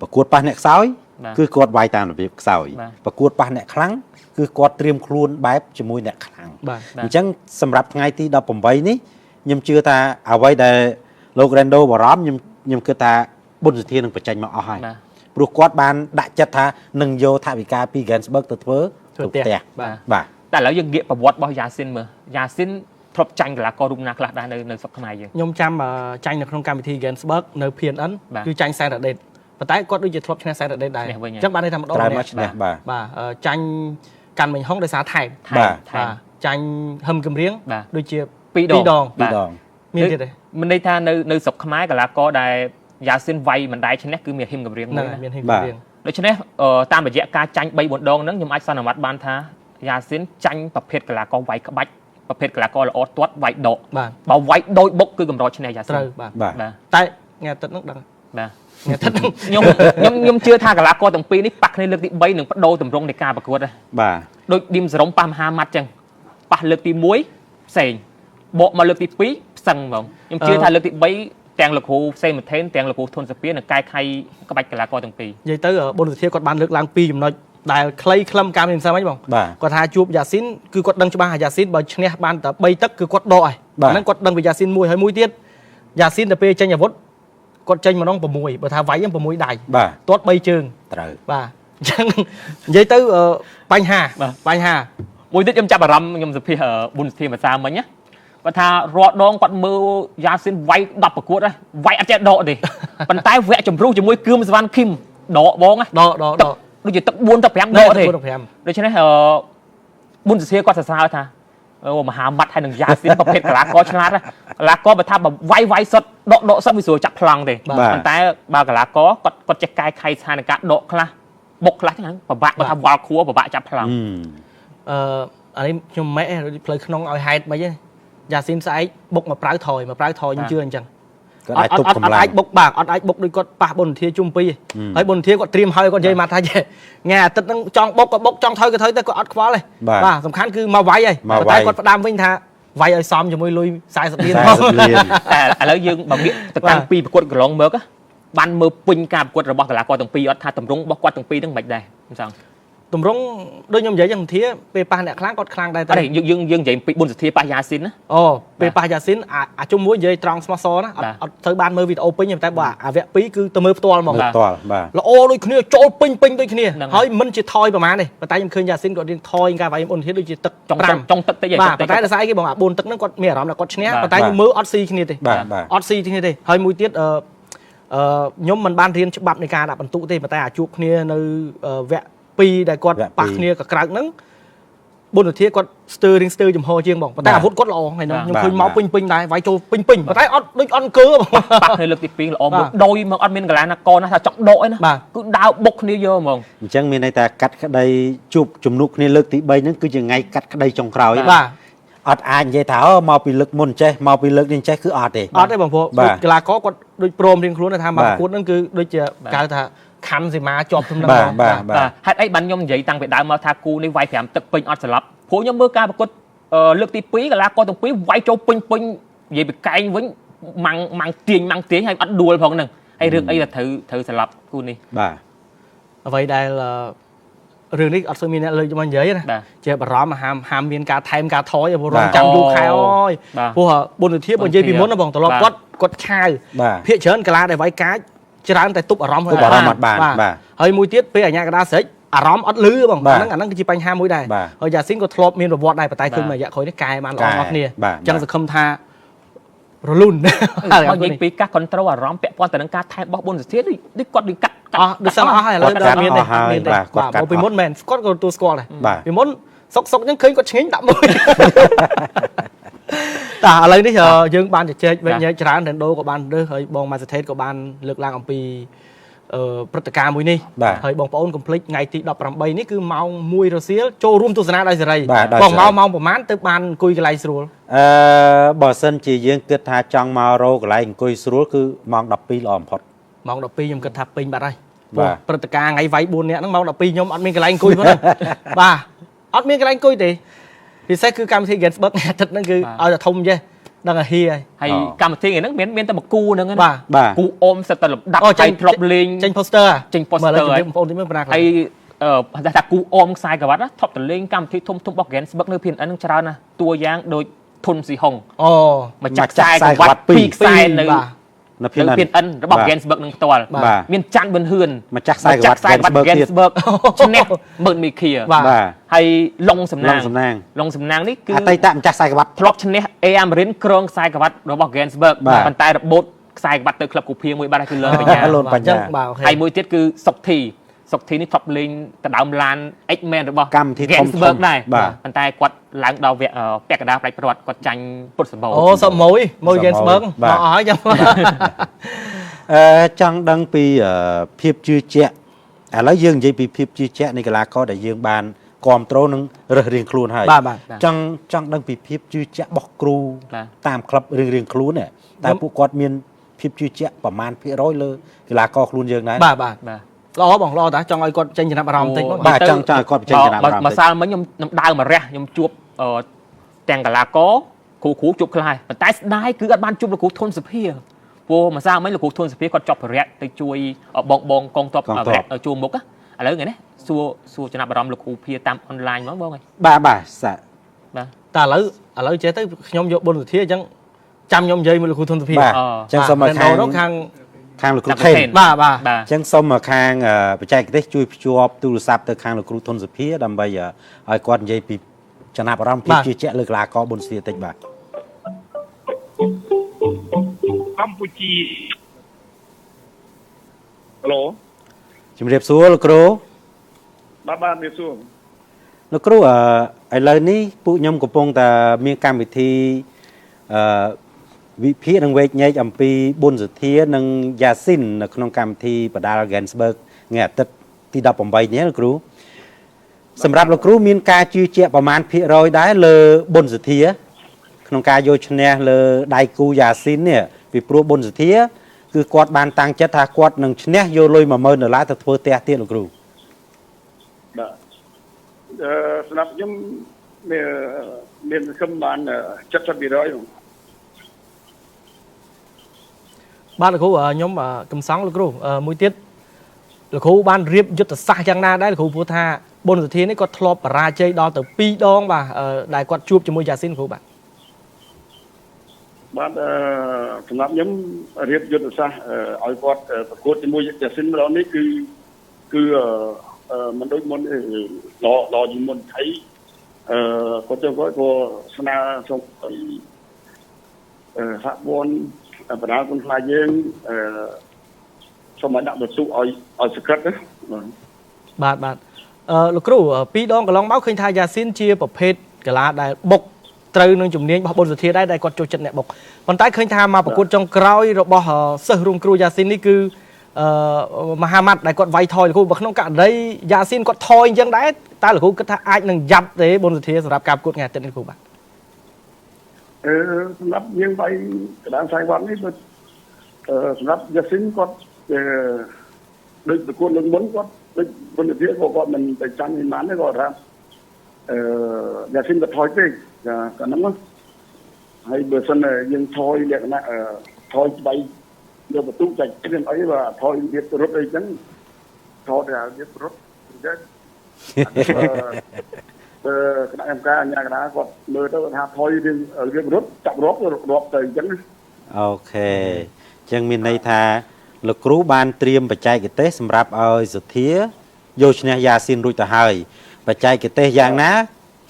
A: ប្រកួតប៉ះអ្នកខ្សោយ
C: បាទ
A: គឺគាត់វាយតាមរបៀបខ្សោយ
C: បាទ
A: ប្រកួតប៉ះអ្នកខ្លាំងគឺគាត់ត្រៀមខ្លួនបែបជាមួយអ្នកខ្លាំង
B: បាទ
C: បាទ
A: អញ្ចឹងសម្រាប់ថ្ងៃទី18នេះខ្ញុំជឿថាអ្វីដែលលោក Rendo បារម្ភខ្ញុំខ្ញុំគិតថាប៊ុនសុធានឹងបញ្ចេញមកអស់ហើយ
C: បាទ
A: ព្រោះគាត់បានដាក់ចិត្តថានឹងយកថវិកាពី Gainsbourg ទៅធ្វើ
B: ធ្វើផ្ទះ
A: បាទ
B: បាទ
A: បាទ
C: តែឥឡូវយើងងាកប្រវត្តិរបស់យ៉ាស៊ីនមើលយ៉ាស៊ីនធ្លាប់ចាញ់កីឡាកររូបណាខ្លះដែរនៅនៅស្រុកខ្មែរយើង
B: ខ្ញុំចាំចាញ់នៅក្នុងកម្មវិធី Gainsbourg នៅ PNN
C: បាទ
B: គឺចាញ់សែនរ៉ាដេតប៉ុន្តែគាត់ដូចជាធ្លាប់ឈ្នះសែនរ៉ាដេតដែរ
C: ឈ្នះវិញ
B: អញ្ចឹងបានន័យថាម្ដង
A: ក្រោយ
B: ម្នាក់
A: មកឈ្នះបាទ
B: បាទចាញ់កាន់មិញហុងដោយសារថែម
C: ថែម
A: បាទ
C: ថែម
B: បាទចាញ់ហឹមកំរៀង
C: បាទ
B: ដូចជា
C: ពីរដង
B: ដង
A: ពីរដង
B: មានទៀតទេ
C: មានន័យថានៅនៅស្រុកខ្មែរកីឡាករដែលយ៉ាស៊ីនវាយមិនដែរឈ្នះគឺមានហ៊ីមកំរៀង
B: ហ្នឹង
C: មួយណា
B: ហើយមានហ៊ឹម
A: បាទ
B: កំរៀង
C: ដូច្នេះតាមរយៈការចាញ់3 4ដងហ្នឹងខ្ញុំអាចសន្មតបានថាយ៉ាស៊ីនចាញ់ប្រភេទកីឡាករវាយក្បាច់ប្រភេទកីឡាករល្អទាត់វាយដក
B: បាទ
C: បើវាយដូចបុកគឺកម្រឈ្នះយ៉ាស៊ីន
B: ត្រូវបាទ
A: បាទ
C: បាទ
B: តែថ្ងៃអាទិត្យហ្នឹងដឹង
C: បាទ
B: ថ្ងៃអាទិត្យហ្នឹង
C: ខ្ញុំខ្ញុំខ្ញុំជឿថាកីឡាករទាំងពីរនេះប៉ះគ្នាលើកទី3នឹងបដូរទម្រង់នៃការប្រកួតដែរ
A: បាទ
C: ដូចឌីមសរ៉ុមប៉ះមហាម៉ាត់ចឹងប៉ះលើកទី1ផ្សេងបកមកលើកទី2ផ្សឹងហ្មងខ្ញុំជឿថាលើកទី3ទាំងលោកគ្រូផ្សេងមែនទែនទាំងលោកគ្រូធុនសុភានឹងកែខៃក្បាច់កីឡាករទាំងពីរ
B: និយាយទៅប៊ុនសុធាគាត់បានលើកឡើងពីរចំណុចដែលខ្លីខ្លឹមការមានម្សិលមិញបង
A: បាទ
B: គាត់ថាជួបយ៉ាស៊ីនគឺគាត់ដឹងច្បាស់ថាយ៉ាស៊ីនបើឈ្នះបានតែ3ទឹកគឺគាត់ដកហើយ
A: បាទ
B: អាហ្នឹងគាត់ដឹងពីយ៉ាស៊ីនមួយហើយមួយទៀតយ៉ាស៊ីនទៅពេលចេញអាវុធគាត់ចេញម្ដង6បើថាវាយហ្នឹង6ដៃ
A: បាទ
B: ទាត់3ជើង
A: ត្រូវ
B: បាទអញ្ចឹងនិយាយទៅបញ្ហា
C: បាទ
B: បញ្ហា
C: មួយទៀតខ្ញុំចាប់អារម្មណ៍ខ្ញុំសុភាប៊ុនសុធាភាសាមិញណាគាត់ថារាល់ដងគាត់មើលយ៉ាស៊ីនវាយ10ប្រកួតហ្នឹងវាយអត់ចេះដកទេប៉ុន្តែវគ្គជំរុះជាមួយគឿមសវណ្ណឃីមដកបងណា
B: ដកដកដក
C: ដូចជាទឹក4ទឹក5ដកទេ
B: 4ទឹក5
C: ដូច្នេះប៊ុនសុធាគាត់សរសើរថាអូមហាម៉ាត់ហើយនឹងយ៉ាស៊ីនប្រភេទកីឡាករឆ្លាតណាកីឡាករបើថាបើវាយវាយសុទ្ធដកដកសុទ្ធវាស្រួលចាប់ប្លង់ទេ
A: បាទ
C: ប៉ុន្តែបើកីឡាករគាត់គាត់ចេះកែខៃស្ថានភាពដកខ្លះបុកខ្លះហ្នឹងពិបាកបើថាវល់ខួរពិបាកចាប់ប្លង់
A: អឺ
B: អឺអានេះខ្ញុំម៉ែផ្លូវក្នុងឲ្យហេតុមិនទេយ៉ាស៊ីនស្អែកបុកមកប្រាវថយមកប្រាវថយខ្ញុំជឿអញ្ចឹង
A: គាត់អាចទប់កម្លាំង
B: អត់អាចបុកបាទអត់អាចបុកដូចគាត់ប៉ះប៊ុនធាជុំពីរហើយប៊ុនធាគាត់ត្រៀមហើយគាត់និយាយមកថាថ្ងៃអាទិត្យហ្នឹងចង់បុកក៏បុកចង់ថយក៏ថយតែគាត់អត់ខ្វល់ទេ
A: បាទ
B: បាទសំខាន់គឺមកវាយហើយ
A: មកវាយ
B: ប៉ុន្តែគាត់ផ្ដាំវិញថា វាយឲ្យសមជាមួយលុយ40លាន
A: 40លាន
C: តែឥឡូវយើងបើងាកទៅកាន់ពីប្រកួតកន្លងមកបានមើលពេញការប្រកួតរបស់កីឡាករទាំងពីរអត់ថាតម្រង់របស់គាត់ទាំងពីរហ្នឹងមិនដែរមិនសង
B: តម្រង់ដូចខ្ញុំនិយាយចឹងធាពេលប៉ះអ្នកខ្លាំងគាត់ខ្លាំងដែរតែ
C: អត់យើងយើងនិយាយពីប៊ុនសុធាប៉ះយ៉ាស៊ីនណា
B: អូពេលប៉ះយ៉ាស៊ីនអាជុំមួយនិយាយត្រង់ស្មោះសណាអត់ទៅបានមើលវីដេអូពេញតែបើអាវគ្គ2គឺទៅមើលផ្ទាល់ហ្មង
A: ផ្ទាល់បាទ
B: ល្អដូចគ្នាចូលពេញពេញដូចគ្នាហើយមិនជាថយប្រហែលទេប៉ុន្តែខ្ញុំឃើញយ៉ាស៊ីនគាត់រៀងថយការវាយប៊ុនធាដូចជាទឹក
C: ចុងចុងទឹកតិច
B: បាទប៉ុន្តែដោយសារអីគេបងអា4ទឹកហ្នឹងគាត់មានអារម្មណ៍ថាគាត់ឈ្នះប៉ុន្តែខ្ញុំមើលអត់ស៊ីគ្នាទេអត់ស៊ីគ្នាទេហើយមួយទៀតខ្ញុំមិនបានរៀនច្បាប់នៃការដាក់បន្ទុកទេប៉ុន្តែអាជួបគ្នានៅវគ្គ2ដែលគាត់ប៉ះគ្នាកក្រើកហ្នឹងប៊ុនសុធាគាត់ស្ទើរៀងស្ទើចំហជាងបងប៉ុន្តែអាវុធគាត់ល្អហើយខ្ញុំឃើញមកពេញពេញដែរវាយចូលពេញពេញប៉ុន្តែអត់ដូចអត់អង្គើបង
C: ប៉ះគ្នាលើកទី2ល្អមកដោយមកអត់មានកន្លែងណាកណាថាចង់ដកអីណាគឺដើរបុកគ្នាយកហ្មង
A: អញ្ចឹងមានន័យថាកាត់ក្តីជួបជំនួបគ្នាលើកទី3ហ្នឹងគឺជាថ្ងៃកាត់ក្តីចុងក្រោយ
B: បាទ
A: អត់អាចនិយាយថាមកពីលើកមុនចេះមកពីលើកនេះចេះគឺអត់ទេ
B: អត់ទេបងព្រោះកីឡាករគាត់ដូចព្រមរៀងខ្លួនថាមកប្រកួតហ្នឹងគឺដូចជាគេហៅថាខំសីមាជាប់ធំនឹង
A: បាទ
C: បាទហេតុអីបានខ្ញុំនិយាយតាំងពីដើមមកថាគូនេះវាយ5ទឹកពេញអត់ស្លាប់ព្រោះខ្ញុំមើលការប្រកួតលើកទី2កីឡាករទាំងពីរវាយចូលពេញពេញនិយាយពីកែងវិញម៉ាំងម៉ាំងទាញម៉ាំងទាញហើយអត់ដួលផងហ្នឹងហើយរឿងអីដែលត្រូវស្លាប់គូនេះ
A: បាទ
B: អ្វីដែលរឿងនេះអត់សូវមានអ្នកលើកមកនិយាយណាជាបារម្ភហាមមានការថែមការថយព្រោះរងចាំយូរខែអើយព្រោះប៊ុនសុធាបើនិយាយពីមុនណាបងត្រឡប់គាត់ឆាវភាគច្រើនកីឡាដែលវាយកាចច្រើនតែទប់អារម្មណ៍
A: ទប់អារម្មណ៍អត់បានបាទ
B: ហើយមួយទៀតពេលអាញាកដាស្រេចអារម្មណ៍អត់លឺបងអាហ្នឹងគឺជាបញ្ហាមួយដែរហើយយ៉ាស៊ីនក៏ធ្លាប់មានប្រវត្តិដែរប៉ុន្តែឃើញមួយរយៈក្រោយនេះកែបានល្អអស់គ្នាអញ្ចឹងសង្ឃឹមថារលូន
C: បើនិយាយពីការ control អារម្មណ៍ពាក់ព័ន្ធទៅនឹងការថែបោះប៊ុនសុធាដូចគាត់ដូចកាត់
B: អស់ដូចសឹងអស់ហើយឥឡូវដល់មានទេមានទេបាទពីមុនមែនគាត់ក៏ទទួលស្គាល់ដែរពីមុនសុកសុកអញ្ចឹងឃើញគាត់ឆ្ងាញ់ដាក់មួយ តាឥឡូវនេះយើងបានជជែកវែកញែកច្រើនរ៉េនដូក៏បានរើសហើយបងម៉ាសាថេតក៏បានលើកឡើងអំពីព្រឹត្តិការណ៍មួយនេះហើយបងប្អូនកុំភ្លេចថ្ងៃទី18នេះគឺម៉ោង1រសៀលចូលរួមទស្សនាដោយសេរីបងមកម៉ោងប្រហែលទៅបានអង្គុយកន្លែងស្រួល
A: បើសិនជាយើងគិតថាចង់មករកកន្លែងអង្គុយស្រួលគឺម៉ោង12ល្អបំផុត
B: ម៉ោង12ខ្ញុំគិតថាពេញបាត់ហើយព្រឹត្តិការណ៍ថ្ងៃវាយ4នាក់ហ្នឹងម៉ោង12ខ្ញុំអត់មានកន្លែងអង្គុយផងបាទអត់មានកន្លែងអង្គុយទេពិសេសគឺកម្មវិធី Gainsbourg ថ្ងៃអាទិត្យហ្នឹងគឺឲ្យតែធំចេះដឹងតែហៀហើយ
C: ហើយកម្មវិធីហ្នឹងមានតែមួយគូហ្នឹងណា
B: បាទ
C: គូអមសិតតែលំដាប់ហើយធ្លាប់លេង
B: ចេញ poster
C: ចេញ poster
B: ហើយបងប្អូនទីមើលបណ្ណាខ្លះ
C: ហើយថាគូអមខ្សែក្រវ៉ាត់ធ្លាប់តែលេងកម្មវិធីធំធំរបស់ Gainsbourg នៅ PNN ហ្នឹងច្រើនណាស់តួយ៉ាងដូចធុនស៊ីហុង
B: អូ
C: ម្ចាស់ខ្សែក្រវ៉ាត់2ខ្សែនៅ PNN របស់ Gainsbourg នឹងផ្ទាល់មានច័ន្ទប៊ុនហឿន
A: ម្ចាស់ខ្សែក្រវ៉ាត់
C: Gainsbourg ឈ្នះម៉ឺនមីខៀ
B: បាទ
C: ហើយឡុងសំណាងឡុងសំណាងនេះគឺ
A: អតីតម្ចាស់ខ្សែក្រវ៉ាត់
C: ធ្លាប់ឈ្នះអេអាមេរិនក្រងខ្សែក្រវ៉ាត់របស់ Gainsbourg ប៉ុន្តែរបូតខ្សែក្រវ៉ាត់ទៅក្លឹបគូភៀមួយបាត់ហើយគឺលនបញ្ញាហើយមួយទៀតគឺសុកធីសុកធីនេះធ្លាប់លេងដដើមឡាន X-Men របស់
A: កម្មវិធី
C: Gainsbourg ដែរប៉ុន្តែគាត់ឡើងដល់វគ្គពាក់កណ្ដាលផ្ដាច់ព្រាត់គាត់ចាញ់ពុទ្ធសម្បូរ
B: អូសុំមួយមួយ Gainsbourg មកអស់ហើយចាំ
A: ចង់ដឹងពីភាពជឿជាក់ឥឡូវយើងនិយាយពីភាពជឿជាក់នៃកីឡាករដែលយើងបានគ្រប់គ្រងនិងរើសរៀងខ្លួនហើយចង់ដឹងពីភាពជឿជាក់របស់គ្រូតាមក្លឹបរៀងៗខ្លួនតែពួកគាត់មានភាពជឿជាក់ប្រមាណភាគរយលើកីឡាករខ្លួនយើងដែរ
B: បាទបាទល្អបងល្អតាចង់ឲ្យគាត់ចេញចំណាប់អារម្មណ៍តិចមក
A: បាទចង់ឲ្យគាត់ចេញចំណាប់អារម្មណ៍
C: ម្សិលមិញខ្ញុំដើរមករះខ្ញុំជួបទាំងកីឡាករគ្រូជួបខ្លះហើយប៉ុន្តែស្ដាយគឺអត់បានជួបលោកគ្រូធុនសុភាព្រោះម្សិលមិញលោកគ្រូធុនសុភាគាត់ចប់ភារៈទៅជួយបងកងទ័ពភារៈជួមុខឥឡូវថ្ងៃនេះសួរចំណាប់អារម្មណ៍លោកគ្រូភាតាមអនឡាញហ្មងបង
A: បាទបាទសា
C: បាទ
B: តែឥឡូវចេះទៅខ្ញុំយកប៊ុនសុធាអញ្ចឹងចាំខ្ញុំនិយាយមួយលោកគ្រូធុនសុភា
A: បាទអញ្ចឹងសូមមកខាងលោកគ្រូថេន
B: បាទបាទ
A: អញ្ចឹងសូមមកខាងបច្ចេកទេសជួយភ្ជាប់ទូរស័ព្ទទៅខាងលោកគ្រូធុនសុភាដើម្បីឲ្យគាត់និយាយពីចំណាប់អារម្មណ៍ភាពជឿជាក់លើកីឡាករប៊ុនសុធាតិចបាទ
D: កម្ពុជាហេឡូ
A: ជំរាបសួរលោកគ្រូ
D: បាទបាទជំរាបសួរ
A: លោកគ្រូឥឡូវនេះពួកខ្ញុំកំពុងតែមានកម្មវិធីវិភាគនិងវែកញែកអំពីប៊ុនសុធានិងយ៉ាស៊ីននៅក្នុងកម្មវិធីបដាល់ Gainsbourg ថ្ងៃអាទិត្យទី18នេះលោកគ្រូសម្រាប់លោកគ្រូមានការជឿជាក់ប្រមាណភាគរយដែរលើប៊ុនសុធាក្នុងការយកឈ្នះលើដៃគូយ៉ាស៊ីននេះពីព្រោះប៊ុនសុធាគឺគាត់បានតាំងចិត្តថាគាត់នឹងឈ្នះយកលុយ10000ដុល្លារទៅធ្វើផ្ទះទៀតលោកគ្រូ
D: បាទសម្រាប់ខ្ញុំ មានមានសង្ឃឹមបាន70%បង
B: បាទលោកគ្រូខ្ញុំកំសងលោកគ្រូមួយទៀតលោកគ្រូបានរៀបយុទ្ធសាស្ត្រយ៉ាងណាដែរលោកគ្រូព្រោះថាប៊ុនសុធានេះគាត់ធ្លាប់បរាជ័យដល់ទៅ2ដងបាទដែលគាត់ជួបជាមួយយ៉ាស៊ីនគ្រូបាទ
D: បាទសម្រាប់ខ្ញុំរៀបយុទ្ធសាស្ត្រឲ្យគាត់ប្រកួតជាមួយយ៉ាស៊ីនម្ដងនេះគឺគឺមិនដូចមុនល្អល្អជាងមុនថៃគាត់ទៅគាត់ក៏ស្នើសុំឲ្យសហព័ន្ធបណ្ដាគុណខ្លាចយើងសូមឲ្យដាក់បន្ទុកឲ្យឲ្យសក្រិតណា
B: បាទបាទលោកគ្រូពីរដងកន្លងមកឃើញថាយ៉ាស៊ីនជាប្រភេទកីឡាដែលបុកត្រូវនឹងជំនាញរបស់ប៊ុនសុធាដែរដែលគាត់ចូលចិត្តអ្នកបុកប៉ុន្តែឃើញថាមកប្រកួតចុងក្រោយរបស់សិស្សរួមគ្រូយ៉ាស៊ីននេះគឺមហាម៉ាត់ដែលគាត់វាយថយលោកគ្រូបើក្នុងករណីយ៉ាស៊ីនគាត់ថយអញ្ចឹងដែរតើលោកគ្រូគិតថាអាចនឹងយ៉ាប់ទេប៊ុនសុធាសម្រាប់ការប្រកួតថ្ងៃអាទិត្យនេះគ្រូបាទ
D: សម្រាប់យើងវាយកដានខ្សែវត្តនេះសម្រាប់យ៉ាស៊ីនគាត់ដូចប្រកួតលើកមុនគាត់ដូចប៊ុនសុធាក៏គាត់មិនទៅចាញ់ឯម៉ានទេគាត់ថាយ៉ាស៊ីនក៏ថយពេកកាលហ្នឹងហើយបើសិនយើងថយលក្ខណៈថយស្បៃយកបន្ទុកចាច់នឹងអីបាទថយវារត់អីចឹងថយតែវារត់អញ្ចឹងគណៈកម្មការអាជ្ញាកណ្ដាលគាត់មើលទៅថាថយរឿងរៀបរត់ចាប់រាប់រាប់ទៅអញ្ចឹង
A: អូខេអញ្ចឹងមានន័យថាលោកគ្រូបានត្រៀមបច្ចេកទេសសម្រាប់ឲ្យសុធាយកឈ្នះយ៉ាស៊ីនរួចទៅហើយបច្ចេកទេសយ៉ាងណា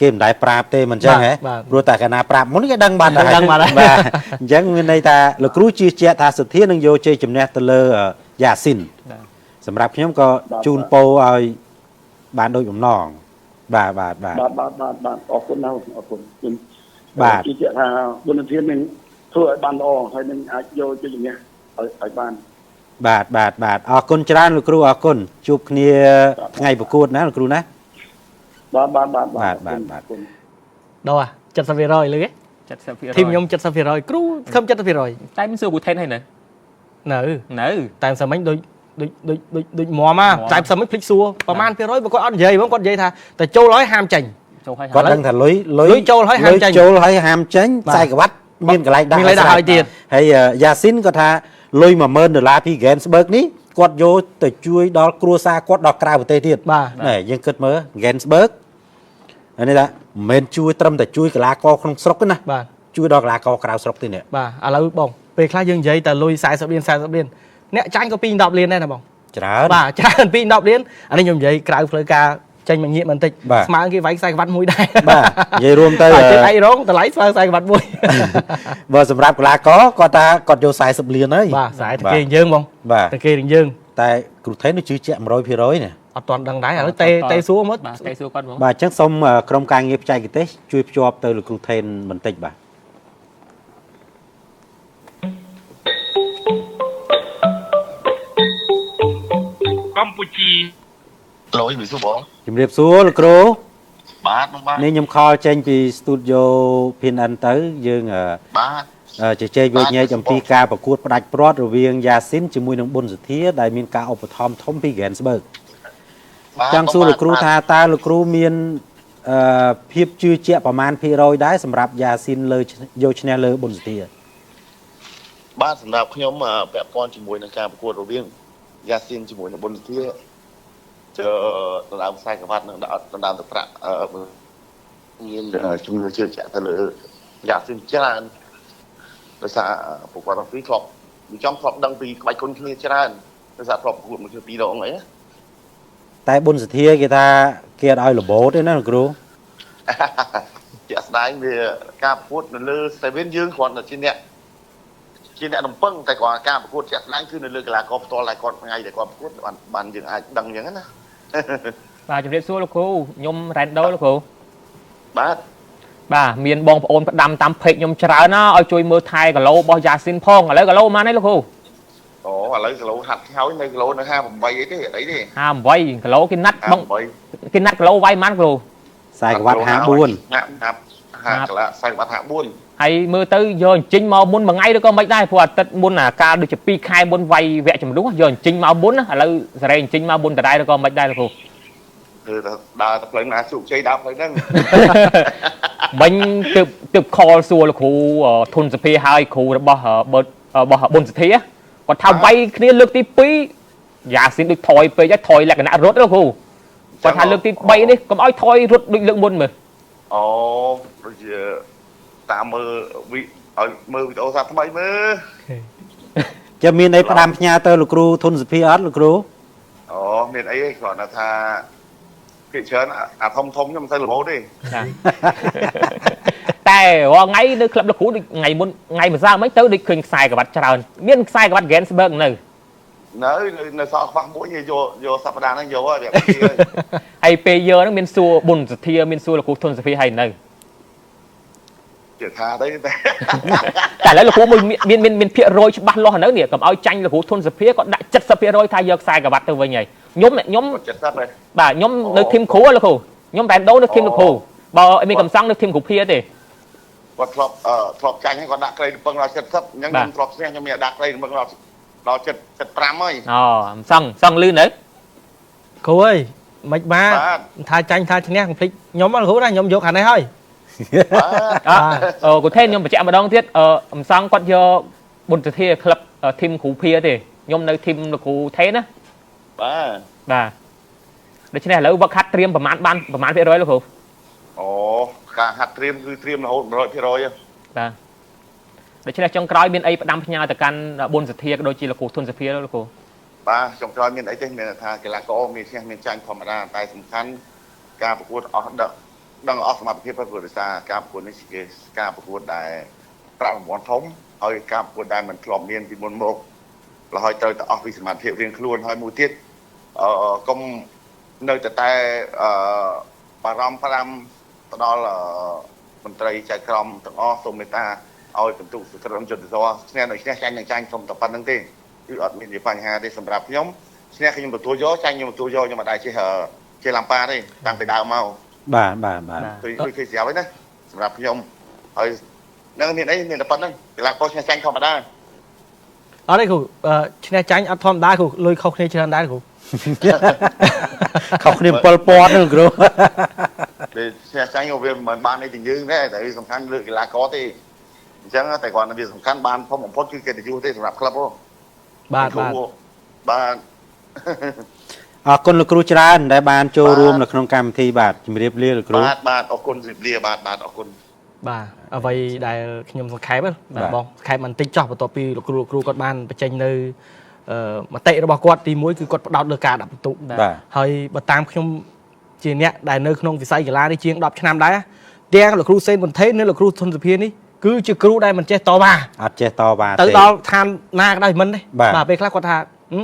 A: គេមិនដែលប្រាប់ទេមិនអញ្ចឹងហ៎ព្រោះតែកាលណាប្រាប់មុនគេដឹងបាត់ហើយបាទអញ្ចឹងមានន័យថាលោកគ្រូជឿជាក់ថាសុធានឹងយកជ័យជំនះទៅលើយ៉ាស៊ីនសម្រាប់ខ្ញុំក៏ជូនពោឲ្យបានដូចបំណងបាទបាទបាទ
D: បាទបាទបាទបាទអរគុណណាស់អរគុណខ្ញុំ
A: បាទ
D: ជឿជាក់ថាបុណ្យធាននឹងធ្វើឲ្យបានល្អហើយនឹងអាចយកជ័យជំនះឲ្យបាន
A: បាទបាទបាទអរគុណច្រើនលោកគ្រូអរគុណជួបគ្នាថ្ងៃប្រកួតណាលោកគ្រូណា
D: បាទបាទបាទ
A: បាទបាទបាទ
B: ដល់70%លឺទេ
C: 70%
B: ធីមខ្ញុំ70%គ្រូខំ70%
C: តែមានសួរគូថេនហើយនៅ
B: នៅតែសាមិញដូចដូចដូចដូចដូចមមតែសាមិញភ្លេចសួរប្រហែលភាគរយបើគាត់អត់និយាយហ្មងគាត់និយាយថាតែចូលហើយហាមចេញ
C: ចូលហើយ
A: គាត់ដឹងថាលុយ
B: លុយចូលហើយហាមចេញ
A: ចូលហើយហាមចេញខ្សែក្រវ៉ាត់មានកន្លែងដាក់
B: ហើយទៀត
A: ហើយយ៉ាស៊ីនគាត់ថាលុយ10000ដុល្លារពី Gainsberg នេះគាត់យកទៅជួយដល់គ្រួសារគាត់ដល់ក្រៅប្រទេសទៀតណែយើងគិតមើល Gainsberg នេះថាមិនមែនជួយត្រឹមតែជួយកីឡាករក្នុងស្រុកទេណា
B: បាទ
A: ជួយដល់កីឡាករក្រៅស្រុកទេនេះ
B: បាទឥឡូវបងពេលខ្លះយើងនិយាយតែលុយ40លាន40លានអ្នកចាញ់ក៏2 10លានដែរណាបង
A: ច្រើន
B: បាទច្រើន2 10លានអានេះខ្ញុំនិយាយក្រៅផ្លូវការចេញមកងាកបន្តិចស្មើគេវាយខ្សែក្បាត់មួយដែរ
A: បាទនិយាយរួមទៅ
B: ជិះឯករងតម្លៃស្មើខ្សែក្បាត់មួយ
A: បើសម្រាប់កីឡាករគាត់ថាគាត់យក40លានហើយ
B: បាទខ្សែតែគេយើងបងតែគេយើង
A: តែគ្រូថេននោះជឿជាក់100%ណា
B: អត់ទាន់ដឹងដែរឥឡូវតេសួរមក
C: បាទតេសួរគាត់ហ្មង
A: បាទអញ្ចឹងសូមក្រុមការងារបច្ចេកទេសជួយភ្ជាប់ទៅលោកគ្រូថេនបន្តិចបាទ
D: កម្ពុជា
E: ឡូយជំរាបសួរបង
A: ជំរាបសួរលោកគ្រូ
E: បាទបងបាទ
A: នេះខ្ញុំខលចេញពីស្ទូឌីយោ PNN ទៅយើង
E: បាទ
A: ជជែកវែកញែកអំពីការប្រកួតផ្ដាច់ព្រាត់រវាងយ៉ាស៊ីនជាមួយនឹងប៊ុនសុធាដែលមានការឧបត្ថម្ភធំពី Gainsberg ចង់សួរលោកគ្រូថាតើលោកគ្រូមានភាពជឿជាក់ប្រមាណភាគរយដែរសម្រាប់យ៉ាស៊ីនលើយកឈ្នះលើប៊ុនសុធា
E: បាទសម្រាប់ខ្ញុំពាក់ព័ន្ធជាមួយនឹងការប្រកួតរវាងយ៉ាស៊ីនជាមួយនឹងប៊ុនសុធាដណ្ដើមខ្សែក្រវ៉ាត់និងដណ្ដើមទឹកប្រាក់មានជំនឿជឿជាក់ទៅលើយ៉ាស៊ីនច្រើនដោយសារប្រកួតទាំងពីរធ្លាប់ចង់ធ្លាប់ដឹងពីក្បាច់គុណគ្នាច្រើនដោយសារធ្លាប់ប្រកួតមួយគ្នាពីរដងអី
A: តែប៊ុនសុធាគេថាគេអត់ឲ្យរបូតទេណាលោកគ្រូ
E: ជាក់ស្ដែងវាការប្រកួតនៅលើ Steven យើងគ្រាន់តែជាអ្នករំពឹងតែគាត់ការប្រកួតជាក់ស្ដែងគឺនៅលើកីឡាករផ្ទាល់តែគាត់ថ្ងៃដែលគាត់ប្រកួតបានយើងអាចដឹងអញ្ចឹងណា
C: បាទជំរាបសួរលោកគ្រូខ្ញុំរ៉ែនដូលោកគ្រូ
E: បាទ
C: បាទមានបងប្អូនផ្ដាំតាមពេកខ្ញុំច្រើនណាឲ្យជួយមើលថែគីឡូរបស់យ៉ាស៊ីនផងឥឡូវគីឡូប៉ុន្មានហើយលោកគ្រូ
E: អូឥឡូវគីឡូហាត់ហើយនៅគីឡូនៅ58អីទេអីទេ
C: 58គីឡូគេណាត់បងគេណាត់គីឡូវាយប៉ុន្មានគីឡូ
A: ខ្សែក្រវ៉ាត់54
E: ហាហាកន្លះខ្សែក្រវ៉ាត់54
C: ហើយមើលទៅយកអញ្ជិញមកមុនមួយថ្ងៃឬក៏មិនដែរព្រោះអាទិត្យមុនអាកាលដូចជា2ខែមុនវាយវគ្គចំនួនយកអញ្ជិញមកមុនណាឥឡូវសេរីអញ្ជិញមកមុនដដែលឬក៏មិនដែរលោកគ្រូ
E: ធ្វើតែដើរទៅផ្លូវណាជោគជ័យដើរផ្លូវហ្នឹង
C: មិញទើបទើប call សួរលោកគ្រូធុនសភាហើយគ្រូរបស់បើរបស់ប៊ុនសធាគាត់ថាវាយគ្នាលើកទី2យ៉ាស៊ីនដូចថយពេកហើយថយលក្ខណៈរត់លោកគ្រូគាត់ថាលើកទី3នេះកុំឲ្យថយរត់ដូចលើកមុនមើល
E: អូដូចជាតាមមើលវីឲ្យមើលវីដេអូសាថ្មីមើល
A: ចាំមានអីផ្ដាំផ្ញើទៅលោកគ្រូធុនសុភាអត់លោកគ្រូ
E: អូមានអីទេគ្រាន់តែថាភាគច្រើនអាធំធំខ្ញុំមិនសូវល្មូទេ
C: ណាតែរាល់ថ្ងៃនៅក្លឹបលោកគ្រូដូចថ្ងៃមុនថ្ងៃម្សិលមិញទៅដូចឃើញខ្សែក្រវ៉ាត់ច្រើនមានខ្សែក្រវ៉ាត់ Gainsbourg នៅ
E: នៅនៅសល់ខ្វះមួយយកយកសប្តាហ៍ហ្នឹងយកហើយ
C: ហើយពេលយកហ្នឹងមានសួរប៊ុនសធាមានសួរលោកគ្រូធុនសុភាហើយនៅ
E: ជាថាទៅតែ
C: តែឥឡូវលោកគ្រូមួយមានមានមានភាគរយច្បាស់លាស់នៅនេះកុំឲ្យចាញ់លោកគ្រូធុនសុភាគាត់ដាក់70%ថាយកខ្សែក្រវ៉ាត់ទៅវិញហើយខ្ញុំខ្ញុំ
E: 70ហើយ
C: បាទខ្ញុំនៅ team គ្រូលោកគ្រូខ្ញុំតែដូនៅ team លោកគ្រូបើមានកំសង់នៅ team គ្រូភាទេ
E: គាត់ធ្លាប់ធ្លាប់ចាញ់ហើយគាត់ដាក់ក្រីរំពឹងដល់70អញ្ចឹងខ្ញុំធ្លាប់ឈ្នះខ្ញុំមានដាក់ក្រីរំពឹងដល់ដល់75ហើយ
C: អូសង់សង់លឿននៅ
B: គ្រូអើយមិនបាទថាចាញ់ថាឈ្នះកុំភ្លេចខ្ញុំគ្រូណាខ្ញុំយកខាងនេះហើយ
C: បាទអឺគូថេនខ្ញុំបញ្ជាក់ម្ដងទៀតអឺអំសង់គាត់យកប៊ុនសធាក្លឹប team គ្រូភាទេខ្ញុំនៅ team លោកគ្រូថេនណា
E: បាទ
C: បាទដូច្នេះឥឡូវវឹកហាត់ត្រៀមប្រហែលបានប្រហែលភាគរយលោកគ្រូ
E: អូការហាត់ត្រៀមគឺត្រៀមរហូត100%
C: បាទដូច្នេះចុងក្រោយមានអីផ្ដាំផ្ញើទៅកាន់ប៊ុនសធាក៏ដូចជាលោកគ្រូធុនសភាលោកគ្រូ
E: បាទចុងក្រោយមានអីទេមានថាកីឡាករមានឈ្នះមានចាញ់ធម្មតាតែសំខាន់ការប្រកួតអស់ដឹងអស់សមត្ថភាពព្រោះដោយសារការប្រកួតនេះជាការប្រកួតដែលប្រាក់រង្វាន់ធំហើយការប្រកួតដែលមិនធ្លាប់មានពីមុនមករហូតត្រូវតែអស់ពីសមត្ថភាពរៀងខ្លួនហើយមួយទៀតអឺកុំនៅតែតែអឺបារម្ភប្រាំទៅដល់មន្ត្រីចៅក្រមទាំងអស់សូមមេត្តាឲ្យបន្ទុកសុក្រឹមយុទ្ធសាស្ត្រឈ្នះនៅឈ្នះចាញ់នឹងចាញ់សូមតែប៉ុណ្្នឹងទេគឺអត់មានជាបញ្ហាទេសម្រាប់ខ្ញុំឈ្នះខ្ញុំទទួលយកចាញ់ខ្ញុំទទួលយកខ្ញុំមិនដែលចេះចេះឡាំប៉ាទេតាំងពីដើមមក
A: បាទបាទបាទ
E: គឺគឺស្រាប់ហើយណាសម្រាប់ខ្ញុំហើយនឹងមានអីមានតែប៉ុណ្្នឹងកីឡាករឈ្នះចាញ់ធម្មតា
B: អត់ទេគ្រូឈ្នះចាញ់អត់ធម្មតាគ្រូលុយខុសគ្នាច្រើនដែរគ្រូ
A: ខុសគ្នា7000ហ្នឹងគ្រូ
E: ពេលឈ្នះចាញ់ក៏វាមិនបានអីទាំងយើងដែរតែវាសំខាន់លើកីឡាករទេអញ្ចឹងតែគាត់វាសំខាន់បានធំបំផុតគឺកិត្តិយសទេសម្រាប់ក្លឹបហ៎
B: បាទបាទ
E: បាទ
A: អរគុណលោកគ្រូច្រើនដែលបានចូលរួមនៅក្នុងកម្មវិធីបាទជំរាបលាលោកគ្រូ
E: បាទបាទអរគុណជំរាបលាបាទបាទអរគុណ
B: បាទអ្វីដែលខ្ញុំសង្ខេបបាទបងសង្ខេបបន្តិចចោះបន្ទាប់ពីលោកគ្រូលោកគ្រូគាត់បានបញ្ចេញនៅមតិរបស់គាត់ទី1គឺគាត់ផ្ដោតលើការដាក់ពិន្ទុហើយបើតាមខ្ញុំជាអ្នកដែលនៅក្នុងវិស័យកីឡានេះជាង10ឆ្នាំដែរទាំងលោកគ្រូសេនប៊ុនថេននិងលោកគ្រូធុនសុភានេះគឺជាគ្រូដែលមិនចេះតវ៉ា
A: អត់ចេះតវ៉ាទេ
B: ទៅដល់ឋានណាក៏ដោយមិនទេបាទពេលខ្លះគាត់ថា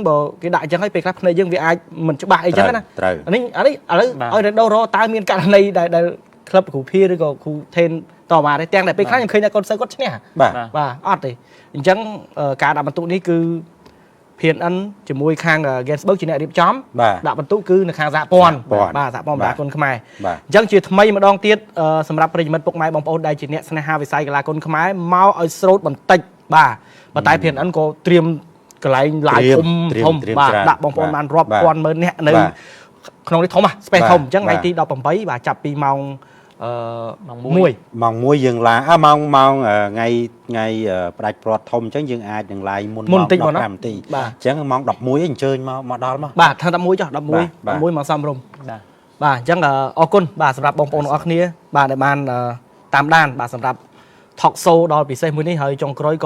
B: បើគេដាក់អញ្ចឹងហើយពេលខ្លះភ្នែកយើងវាអាចមិនច្បាស់អីចឹងណាអានេះអានេះឥឡូវឲ្យរដូរតើមានករណីដែលក្លឹបគ្រូភាឬក៏គ្រូថេនតវ៉ាទេទាំងតែពេលខ្លះខ្ញុំឃើញថាកូនសិស្សគាត់ឈ្នះបាទអត់ទេអញ្ចឹងការដាក់បន្ទុកនេះគឺ PNN ជាមួយខាង Gainsbourg ជាអ្នករៀបចំដាក់បន្ទុកគឺនៅខាងសហព័ន្ធបាទសហព័ន្ធបាល់គុនខ្មែរអញ្ចឹងជាថ្មីម្ដងទៀតសម្រាប់ប្រិយមិត្តពុកម៉ែបងប្អូនដែលជាអ្នកស្នេហាវិស័យកីឡាគុនខ្មែរមកឲ្យស្រូតបន្តិចបាទប៉ុន្តែ PNN ក៏ត្រៀមកន្លែងឡាយធំធំបាទដាក់បងប្អូនបានរាប់ពាន់ម៉ឺននាក់នៅក្នុងនេះធំហ៎ space ធំអញ្ចឹងថ្ងៃទី18បាទចាប់ពីម៉ោង1
A: ម៉ោង1យើងឡាម៉ោងម៉ោងថ្ងៃថ្ងៃផ្ដាច់ព្រាត់ធំអញ្ចឹងយើងអាចនឹងឡាយមុនម៉ោង15នាទីអញ្ចឹងម៉ោង11អញ្ជើញមកមកដល់មក
B: បាទថា11ចុះ11 11មកសំរុំបាទអញ្ចឹងអរគុណបាទសម្រាប់បងប្អូនទាំងអស់គ្នាបាទដែលបានតាមដានបាទសម្រាប់ talk show ដល់ពិសេសមួយនេះហើយចុងក្រោយក៏